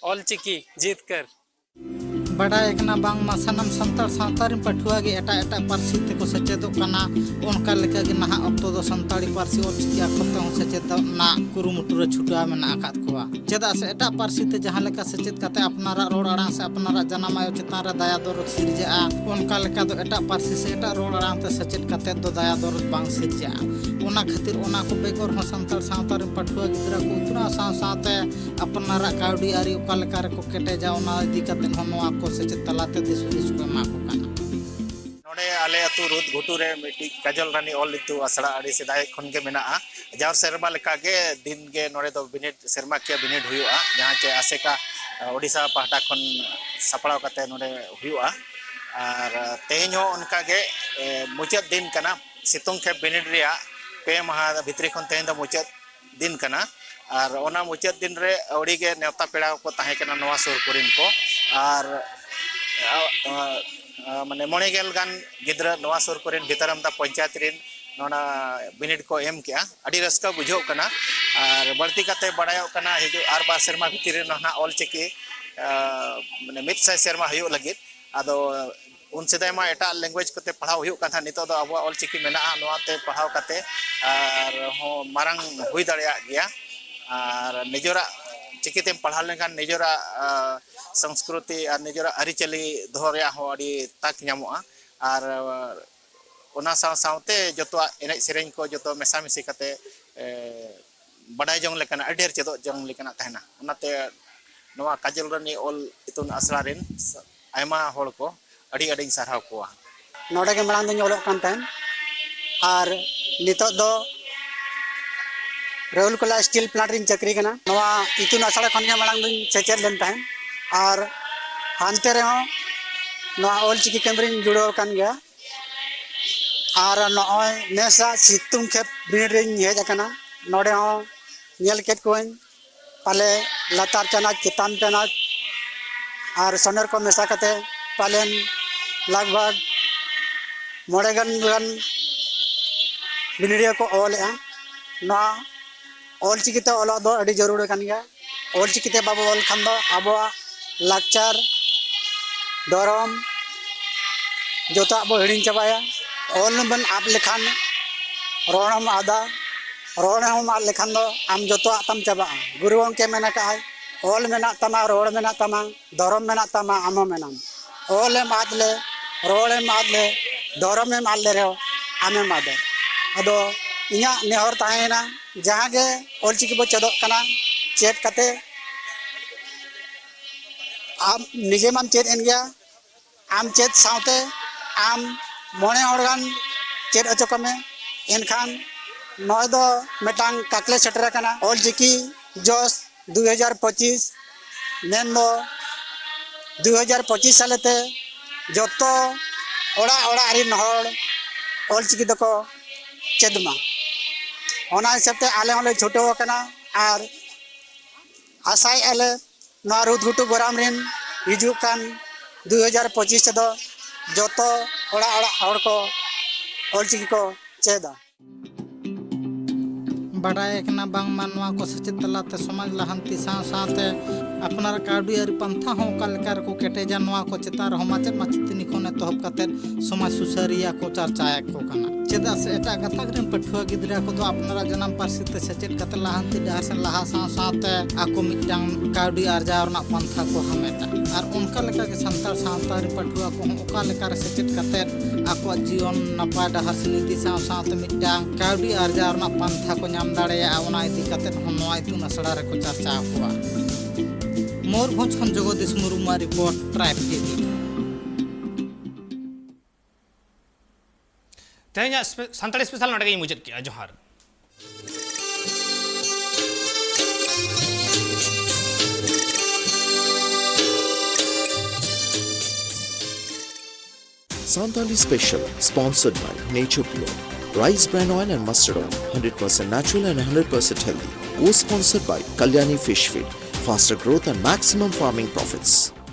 ᱚᱞᱪᱤᱠᱤ ᱡᱤᱛᱠᱟᱹᱨ᱾ ᱵᱟᱰᱟᱭ ᱟᱠᱟᱱᱟ ᱵᱟᱝᱢᱟ ᱥᱟᱱᱟᱢ ᱥᱟᱱᱛᱟᱲ ᱥᱟᱶᱛᱟ ᱨᱮᱱ ᱯᱟᱹᱴᱷᱩᱣᱟᱹ ᱜᱮ ᱮᱴᱟᱜ ᱮᱴᱟᱜ ᱯᱟᱹᱨᱥᱤ ᱛᱮᱠᱚ ᱥᱮᱪᱮᱫᱚᱜ ᱠᱟᱱᱟ᱾ ᱚᱱᱠᱟ ᱞᱮᱠᱟᱜᱮ ᱱᱟᱦᱟᱜ ᱚᱠᱛᱚ ᱫᱚ ᱥᱟᱱᱛᱟᱲᱤ ᱯᱟᱹᱨᱥᱤ ᱚᱞᱪᱤᱠᱤ ᱟᱠᱷᱚᱨ ᱛᱮᱦᱚᱸ ᱥᱮᱪᱮᱫᱚᱜ ᱨᱮᱱᱟᱜ ᱠᱩᱨᱩᱢᱩᱴᱩ ᱨᱮ ᱪᱷᱩᱴᱟᱹᱣ ᱢᱮᱱᱟᱜ ᱟᱠᱟᱫ ᱠᱚᱣᱟ᱾ ᱪᱮᱫᱟᱜ ᱥᱮ ᱮᱴᱟᱜ ᱯᱟᱹᱨᱥᱤ ᱛᱮ ᱡᱟᱦᱟᱸ ᱞᱮᱠᱟ ᱥᱮᱪᱮᱫ ᱠᱟᱛᱮ ᱟᱯᱱᱟᱨᱟᱜ ᱨᱚᱲ ᱟᱲᱟᱝ ᱥᱮ ᱟᱯᱱᱟᱨᱟᱜ ᱡᱟᱱᱟᱢ ᱟᱭᱳ ᱪᱮᱛᱟᱱ ᱨᱮ ᱫᱟᱭᱟ ᱫᱚᱨᱚᱫ ᱥᱤᱨᱡᱟᱹᱜᱼᱟ, ᱚᱱᱠᱟ ᱞᱮᱠᱟ ᱫᱚ ᱮᱴᱟᱜ ᱯᱟᱹᱨᱥᱤ ᱥᱮ ᱮᱴᱟᱜ ᱨᱚᱲ ᱟᱲᱟᱝ ᱛᱮ ᱥᱮᱪᱮᱫ ᱠᱟᱛᱮ ᱫᱚ ᱫᱟᱭᱟ ᱫᱚᱨᱚᱫ ᱵᱟᱝ ᱥᱤᱨᱡᱟᱹᱜᱼᱟ᱾ ᱚᱱᱟ ᱠᱷᱟᱹᱛᱤᱨ ᱚᱱᱟ ᱠᱚ ᱵᱮᱜᱚᱨ ᱦᱚᱸ ᱥᱟᱱᱛᱟᱲ ᱥᱟᱶᱛᱟ ᱨᱮᱱ ᱯᱟᱹᱴᱷᱩᱣᱟᱹ ᱜᱤᱫᱽᱨᱟᱹ ᱠᱚ ᱩᱛᱱᱟᱹᱣ ᱥᱟᱶ ᱥᱟᱶᱛᱮ ᱟᱯᱱᱟᱨᱟᱜ ᱠᱟᱹᱣᱰᱤ ᱟᱹᱨᱤ ᱚᱠᱟ ᱞᱮᱠᱟ ᱨᱮᱠᱚ ᱠᱮᱴᱮᱡᱟ, ᱚᱱᱟ ᱤᱫᱤ ᱠᱟᱛᱮ ᱦᱚᱸ ᱱᱚᱣᱟ ᱠᱚ ᱥᱮᱪᱮᱫ ᱛᱟᱞᱟᱛᱮ ᱫᱤᱥ ᱦᱩᱫᱤᱥ ᱠᱚ ᱮᱢᱟ ᱠᱚ ᱠᱟᱱᱟ᱾ ᱱᱚᱰᱮ ᱟᱞᱮ ᱟᱹᱛᱩ ᱨᱩᱫ ᱜᱷᱩᱴᱩ ᱨᱮ ᱢᱤᱫᱴᱤᱡ ᱠᱟᱡᱚᱞ ᱨᱟᱱᱤ ᱚᱞ ᱤᱛᱩ ᱟᱥᱲᱟ ᱟᱹᱰᱤ ᱥᱮᱫᱟᱭ ᱠᱷᱚᱱ ᱜᱮ ᱢᱮᱱᱟᱜᱼᱟ᱾ ᱡᱟᱣ ᱥᱮᱨᱢᱟ ᱞᱮᱠᱟ ᱜᱮ ᱫᱤᱱ ᱜᱮ ᱱᱚᱰᱮ ᱫᱚ ᱵᱤᱱᱤᱰ, ᱥᱮᱨᱢᱟ ᱠᱤᱭᱟᱹ ᱵᱤᱱᱤᱰ ᱦᱩᱭᱩᱜᱼᱟ, ᱡᱟᱦᱟᱸ ᱪᱮ ᱟᱥᱮᱠᱟ, ᱮ, ᱳᱰᱤᱥᱟ ᱯᱟᱦᱴᱟ ᱠᱷᱚᱱ ᱥᱟᱯᱲᱟᱣ ᱠᱟᱛᱮ ᱱᱚᱰᱮ ᱦᱩᱭᱩᱜᱼᱟ᱾ ᱟᱨ ᱛᱮᱦᱮᱧ ᱦᱚᱸ ᱚᱱᱠᱟ ᱜᱮ, ᱮ, ᱢᱩᱪᱟᱹᱫ ᱫᱤᱱ ᱠᱟᱱᱟ᱾ ᱥᱤᱛᱩᱝ ᱠᱷᱮᱯ ᱵᱤᱱᱤᱰ ᱨᱮᱭᱟᱜ ᱯᱮ ᱢᱟᱦᱟ ᱵᱷᱤᱛᱨᱤ ᱠᱷᱚᱱ ᱛᱮᱦᱮᱧ ᱫᱚ ᱢᱩᱪᱟᱹᱫ ᱫᱤᱱ ᱠᱟᱱᱟ᱾ ᱟᱨ ᱚᱱᱟ ᱢᱩᱪᱟᱹᱫ ᱫᱤᱱ ᱨᱮ ᱟᱹᱣᱲᱤ ᱜᱮ ᱱᱮᱣᱛᱟ ᱯᱮᱲᱟ ᱠᱚ ᱛᱟᱦᱮᱸ ᱠᱟᱱᱟ ᱱᱚᱣᱟ ᱥᱩᱨ ᱠᱚᱨᱮᱱ ᱠᱚ᱾ ᱟᱨ, ᱟ, ᱟ, ᱟ, ᱢᱟᱱᱮ ᱢᱚᱬᱮ ᱜᱮᱞ ᱜᱟᱱ ᱜᱤᱫᱽᱨᱟᱹ ᱱᱚᱣᱟ ᱥᱩᱨ ᱠᱚᱨᱮᱱ ᱵᱷᱤᱛᱟᱨᱟᱢᱫᱟ ᱯᱚᱧᱪᱟᱭᱮᱛ ᱨᱮᱱ ᱱᱚᱰᱮ ᱵᱤᱱᱤᱰ ᱠᱚ ᱮᱢ ᱠᱮᱜᱼᱟ, ᱟᱹᱰᱤ ᱨᱟᱹᱥᱠᱟᱹ ᱵᱩᱡᱷᱟᱹᱜ ᱠᱟᱱᱟ᱾ ᱟᱨ ᱵᱟᱹᱲᱛᱤ ᱠᱟᱛᱮ ᱵᱟᱲᱟᱭᱚᱜ ᱠᱟᱱᱟ, ᱦᱤᱡᱩᱜ ᱟᱨ ᱵᱟᱨ ᱥᱮᱨᱢᱟ ᱵᱷᱤᱛᱤᱨ ᱨᱮ ᱱᱟᱦᱟᱜ ᱚᱞᱪᱤᱠᱤ, ᱟᱸ, ᱢᱟᱱᱮ ᱢᱤᱫ ᱥᱟᱭ ᱥᱮᱨᱢᱟ ᱦᱩᱭᱩᱜ ᱞᱟᱹᱜᱤᱫ᱾ ᱟᱫᱚ ᱩᱱ ᱥᱮᱫᱟᱭ ᱢᱟ ᱮᱴᱟᱜ language ᱠᱚᱛᱮ ᱯᱟᱲᱦᱟᱣ ᱦᱩᱭᱩᱜ ᱠᱟᱱ ᱛᱟᱦᱮᱸᱫ, ᱱᱤᱛᱚᱜ ᱫᱚ ᱟᱵᱚᱣᱟᱜ ᱚᱞᱪᱤᱠᱤ ᱢᱮᱱᱟᱜᱼᱟ, ᱱᱚᱣᱟᱛᱮ ᱯᱟᱲᱦᱟᱣ ᱠᱟᱛᱮ ᱟᱨᱦᱚᱸ ᱢᱟᱨᱟᱝ ᱦᱩᱭ ᱫᱟᱲᱮᱭᱟᱜ ᱜᱮᱭᱟ᱾ ᱟᱨ ᱱᱤᱡᱮᱨᱟᱜ ᱪᱤᱠᱤᱛᱮᱢ ᱯᱟᱲᱦᱟᱣ ᱞᱮᱱᱠᱷᱟᱱ ᱱᱤᱡᱮᱨᱟᱜ, ᱟᱸ, ᱥᱚᱝᱥᱠᱨᱤᱛᱤ ᱟᱨ ᱱᱤᱡᱮᱨᱟᱜ ᱟᱹᱨᱤᱪᱟᱹᱞᱤ ᱫᱚᱦᱚ ᱨᱮᱭᱟᱜ ᱦᱚᱸ ᱟᱹᱰᱤ ᱛᱟᱠ ᱧᱟᱢᱚᱜᱼᱟ᱾ ᱟᱨ ᱚᱱᱟ ᱥᱟᱶ ᱥᱟᱶᱛᱮ ᱡᱚᱛᱚᱣᱟᱜ ᱮᱱᱮᱡ ᱥᱮᱨᱮᱧ ᱠᱚ ᱡᱚᱛᱚ ᱢᱮᱥᱟᱢᱤᱥᱤ ᱠᱟᱛᱮ, ᱮ, ᱵᱟᱰᱟᱭ ᱡᱚᱝ ᱞᱮᱠᱟᱱᱟᱜ, ᱟᱹᱰᱤ ᱰᱷᱮᱨ ᱪᱮᱫᱚᱜ ᱡᱚᱝ ᱞᱮᱠᱟᱱᱟᱜ ᱛᱟᱦᱮᱱᱟ᱾ ᱚᱱᱟᱛᱮ ᱱᱚᱣᱟ ᱠᱟᱡᱚᱞ ᱨᱟᱱᱤ ᱚᱞ ᱤᱛᱩᱱ ᱟᱥᱲᱟ ᱨᱮᱱ ᱟᱭᱢᱟ ᱦᱚᱲ ᱠᱚ ᱟᱹᱰᱤ ᱟᱹᱰᱤᱧ ᱥᱟᱨᱦᱟᱣ ᱠᱚᱣᱟ᱾ ᱱᱚᱰᱮ ᱜᱮ ᱢᱟᱲᱟᱝ ᱫᱚᱧ ᱚᱞᱚᱜ ᱠᱟᱱ ᱛᱟᱦᱮᱸᱱ, ᱟᱨ ᱱᱤᱛᱚᱜ ᱫᱚ ᱨᱟᱦᱩᱞᱠᱮᱞᱟ steel plant ᱨᱤᱧ ᱪᱟᱹᱠᱨᱤ ᱠᱟᱱᱟ᱾ ᱱᱚᱣᱟ ᱤᱛᱩᱱ ᱟᱥᱲᱟ ᱠᱷᱚᱱ ᱜᱮ ᱢᱟᱲᱟᱝ ᱫᱚᱧ ᱥᱮᱪᱮᱫ ᱞᱮᱱ ᱛᱟᱦᱮᱸᱱ, ᱟᱨ ᱦᱟᱱᱛᱮ ᱨᱮᱦᱚᱸ ᱱᱚᱣᱟ ᱚᱞᱪᱤᱠᱤ ᱠᱟᱹᱢᱤ ᱨᱤᱧ ᱡᱩᱲᱟᱹᱣ ᱟᱠᱟᱱ ᱜᱮᱭᱟ᱾ ᱟᱨ ᱱᱚᱜᱼᱚᱭ ᱱᱮᱥᱟᱜ ᱥᱤᱛᱩᱝ ᱠᱷᱮᱯ ᱵᱤᱱᱤᱰ ᱨᱤᱧ ᱦᱮᱡ ᱟᱠᱟᱱᱟ᱾ ᱱᱚᱰᱮ ᱦᱚᱸ ᱧᱮᱞ ᱠᱮᱫ ᱠᱚᱣᱟᱧ, ᱯᱟᱞᱮ ᱞᱟᱛᱟᱨ ᱪᱟᱱᱟᱪ, ᱪᱮᱛᱟᱱ ᱪᱟᱱᱟᱪ ᱟᱨ ᱥᱚᱱᱮᱨ ᱠᱚ ᱢᱮᱥᱟ ᱠᱟᱛᱮ ᱯᱟᱞᱮᱱ ᱞᱟᱜᱽ ᱵᱷᱟᱜᱽ ᱢᱚᱬᱮ ᱜᱟᱱ ᱜᱟᱱ ᱵᱤᱱᱤᱰᱤᱭᱟᱹ ᱠᱚ ᱚᱞᱮᱜᱼᱟ᱾ ᱱᱚᱣᱟ ᱚᱞᱪᱤᱠᱤ ᱛᱮ ᱚᱞᱚᱜ ᱫᱚ ᱟᱹᱰᱤ ᱡᱟᱹᱨᱩᱲ ᱠᱟᱱ ᱜᱮᱭᱟ᱾ ᱚᱞᱪᱤᱠᱤ ᱛᱮ ᱵᱟᱵᱚ ᱚᱞ ᱠᱷᱟᱱ ᱫᱚ ᱟᱵᱚᱣᱟᱜ ᱞᱟᱠᱪᱟᱨ, ᱫᱷᱚᱨᱚᱢ, ᱡᱚᱛᱚᱣᱟᱜ ᱵᱚ ᱦᱤᱲᱤᱧ ᱪᱟᱵᱟᱭᱟ᱾ ᱚᱞ ᱵᱚᱱ ᱟᱫ ᱞᱮᱠᱷᱟᱱ, ᱨᱚᱲ ᱦᱚᱸᱢ ᱟᱫᱟ, ᱨᱚᱲ ᱦᱚᱸᱢ ᱟᱫ ᱞᱮᱠᱷᱟᱱ ᱫᱚ ᱟᱢ ᱡᱚᱛᱚᱣᱟᱜ ᱛᱟᱢ ᱪᱟᱵᱟᱜᱼᱟ᱾ ᱜᱩᱨᱩ ᱜᱚᱢᱠᱮ ᱢᱮᱱ ᱟᱠᱟᱫᱼᱟᱭ, "ᱚᱞ ᱢᱮᱱᱟᱜ ᱛᱟᱢᱟ, ᱨᱚᱲ ᱢᱮᱱᱟᱜ ᱛᱟᱢᱟ, ᱫᱷᱚᱨᱚᱢ ᱢᱮᱱᱟᱜ ᱛᱟᱢᱟ, ᱟᱢ ᱦᱚᱸ ᱢᱮᱱᱟᱢ᱾ ᱚᱞ ᱮᱢ ᱟᱫ ᱞᱮ, ᱨᱚᱲ ᱮᱢ ᱟᱫ ᱞᱮ, ᱫᱷᱚᱨᱚᱢ ᱮᱢ ᱟᱫ ᱞᱮ ᱨᱮᱦᱚᱸ ᱟᱢᱮᱢ ᱟᱫᱚᱜ᱾" ᱟᱫᱚ ᱤᱧᱟᱹᱜ ᱱᱮᱦᱚᱨ ᱛᱟᱦᱮᱸᱭᱮᱱᱟ, ᱡᱟᱦᱟᱸ ᱜᱮ ᱚᱞᱪᱤᱠᱤ ᱵᱚ ᱪᱮᱫᱚᱜ ᱠᱟᱱᱟ, ᱪᱮᱫ ᱠᱟᱛᱮ ᱟᱢ ᱱᱤᱡᱮ ᱢᱟᱢ ᱪᱮᱫ ᱮᱱ ᱜᱮᱭᱟ, ᱟᱢ ᱪᱮᱫ ᱥᱟᱶᱛᱮ ᱟᱢ ᱢᱚᱬᱮ ᱦᱚᱲ ᱜᱟᱱ ᱪᱮᱫ ᱦᱚᱪᱚ ᱠᱚᱢᱮ᱾ ᱮᱱᱠᱷᱟᱱ ᱱᱚᱜᱼᱚᱭ ᱫᱚ ᱢᱤᱫᱴᱟᱝ ᱠᱟᱠᱞᱮ ᱥᱮᱴᱮᱨ ᱟᱠᱟᱱᱟ, ᱚᱞᱪᱤᱠᱤ ᱡᱚᱥ ᱫᱩ ᱦᱟᱡᱟᱨ ᱯᱚᱸᱪᱤᱥ, ᱢᱮᱱᱫᱚ ᱫᱩ ᱦᱟᱡᱟᱨ ᱯᱚᱸᱪᱤᱥ ᱥᱟᱞᱮᱛᱮ ᱡᱚᱛᱚ ᱚᱲᱟᱜ ᱚᱲᱟᱜ ᱨᱤᱱ ᱦᱚᱲ ᱚᱞᱪᱤᱠᱤ ᱫᱚᱠᱚ ᱪᱮᱫ ᱢᱟ᱾ ᱚᱱᱟ ᱦᱤᱥᱟᱹᱵ ᱛᱮ ᱟᱞᱮ ᱦᱚᱸᱞᱮ ᱪᱷᱩᱴᱟᱹᱣ ᱟᱠᱟᱱᱟ᱾ ᱟᱨ ᱟᱥᱟᱭᱮᱫᱼᱟ ᱞᱮ ᱱᱚᱣᱟ ᱨᱩᱫᱷᱜᱷᱩᱴᱩ ᱜᱚᱨᱟᱢ ᱨᱤᱱ ᱦᱤᱡᱩᱜ ᱠᱟᱱ ᱫᱩ ᱦᱟᱡᱟᱨ ᱯᱚᱸᱪᱤᱥ ᱛᱮᱫᱚ ᱡᱚᱛᱚ ᱚᱲᱟᱜ ᱚᱲᱟᱜ ᱦᱚᱲ ᱠᱚ ᱚᱞᱪᱤᱠᱤ ᱠᱚ ᱪᱮᱫᱟ᱾ ᱵᱟᱰᱟᱭ ᱟᱠᱟᱱᱟ ᱵᱟᱝᱢᱟ ᱱᱚᱣᱟ ᱠᱚ ᱥᱮᱪᱮᱫ ᱛᱟᱞᱟᱛᱮ ᱥᱚᱢᱟᱡᱽ ᱞᱟᱦᱟᱱᱛᱤ ᱥᱟᱶ ᱥᱟᱶᱛᱮ ᱟᱯᱱᱟᱨᱟᱜ ᱠᱟᱹᱣᱰᱤ ᱟᱹᱨᱤ ᱯᱟᱱᱛᱷᱟ ᱦᱚᱸ ᱚᱠᱟ ᱞᱮᱠᱟ ᱨᱮᱠᱚ ᱠᱮᱴᱮᱡᱟ, ᱱᱚᱣᱟ ᱠᱚ ᱪᱮᱛᱟᱱ ᱨᱮᱦᱚᱸ ᱢᱟᱪᱮᱫ ᱢᱟᱪᱮᱛᱟᱹᱱᱤ ᱠᱷᱚᱱ ᱮᱛᱚᱦᱚᱵ ᱠᱟᱛᱮ ᱥᱚᱢᱟᱡᱽ ᱥᱩᱥᱟᱹᱨᱤᱭᱟᱹ ᱠᱚ ᱪᱟᱨᱪᱟᱭᱮᱫ ᱠᱚ ᱠᱟᱱᱟ᱾ ᱪᱮᱫᱟᱜ ᱥᱮ ᱮᱴᱟᱜ ᱜᱟᱛᱟᱠ ᱨᱮᱱ ᱯᱟᱹᱴᱷᱩᱣᱟᱹ ᱜᱤᱫᱽᱨᱟᱹ ᱠᱚᱫᱚ ᱟᱯᱱᱟᱨᱟᱜ ᱡᱟᱱᱟᱢ ᱯᱟᱹᱨᱥᱤ ᱛᱮ ᱥᱮᱪᱮᱫ ᱠᱟᱛᱮ ᱞᱟᱦᱟᱱᱛᱤ ᱰᱟᱦᱟᱨ ᱥᱮᱫ ᱞᱟᱦᱟ ᱥᱟᱶ ᱥᱟᱶᱛᱮ ᱟᱠᱚ ᱢᱤᱫᱴᱟᱝ ᱠᱟᱹᱣᱰᱤ ᱟᱨᱡᱟᱣ ᱨᱮᱱᱟᱜ ᱯᱟᱱᱛᱷᱟ ᱠᱚ ᱦᱟᱢᱮᱴᱟ᱾ ᱟᱨ ᱚᱱᱠᱟ ᱞᱮᱠᱟᱜᱮ ᱥᱟᱱᱛᱟᱲ ᱥᱟᱶᱛᱟ ᱨᱮᱱ ᱯᱟᱹᱴᱷᱩᱣᱟᱹ ᱠᱚᱦᱚᱸ ᱚᱠᱟ ᱞᱮᱠᱟᱨᱮ ᱥᱮᱪᱮᱫ ᱠᱟᱛᱮ ᱟᱠᱚᱣᱟᱜ ᱡᱤᱭᱚᱱ ᱱᱟᱯᱟᱭ ᱰᱟᱦᱟᱨ ᱥᱮᱫ ᱤᱫᱤ ᱥᱟᱶ ᱥᱟᱶᱛᱮ ᱢᱤᱫᱴᱟᱝ ᱠᱟᱹᱣᱰᱤ ᱟᱨᱡᱟᱣ ᱨᱮᱱᱟᱜ ᱯᱟᱱᱛᱷᱟ ᱠᱚ ᱧᱟᱢ ᱫᱟᱲᱮᱭᱟᱜᱼᱟ, ᱚᱱᱟ ᱤᱫᱤ ᱠᱟᱛᱮ ᱦᱚᱸ ᱱᱚᱣᱟ ᱤᱛᱩᱱ ᱟᱥᱲᱟ ᱨᱮᱠᱚ ᱪᱟᱨᱪᱟ ᱟᱠᱚᱣᱟ᱾ ᱢᱚᱭᱩᱨᱵᱷᱚᱸᱡᱽ ᱠᱷᱚᱱ ᱡᱚᱜᱚᱫᱤᱥ ᱢᱩᱨᱢᱩᱣᱟᱜ ᱨᱤᱯᱳᱨᱴ, ᱴᱨᱟᱭᱤᱵᱽ ᱴᱤᱵᱷᱤ᱾ ᱛᱮᱦᱮᱧᱟᱜ ᱥᱯᱮ-, ᱥᱟᱱᱛᱟᱲᱤ ᱥᱯᱮᱥᱟᱞ ᱱᱚᱰᱮ ᱜᱮᱧ ᱢᱩᱪᱟᱹᱫ ᱠᱮᱜᱼᱟ᱾ ᱡᱚᱦᱟᱨ᱾ Santali Special, sponsored by Nature Pure, Rice Bran Oil and Mustard Oil, hundred percent natural and hundred percent healthy. Co-sponsored by Kalyani Fish Feed, faster growth and maximum farming profits.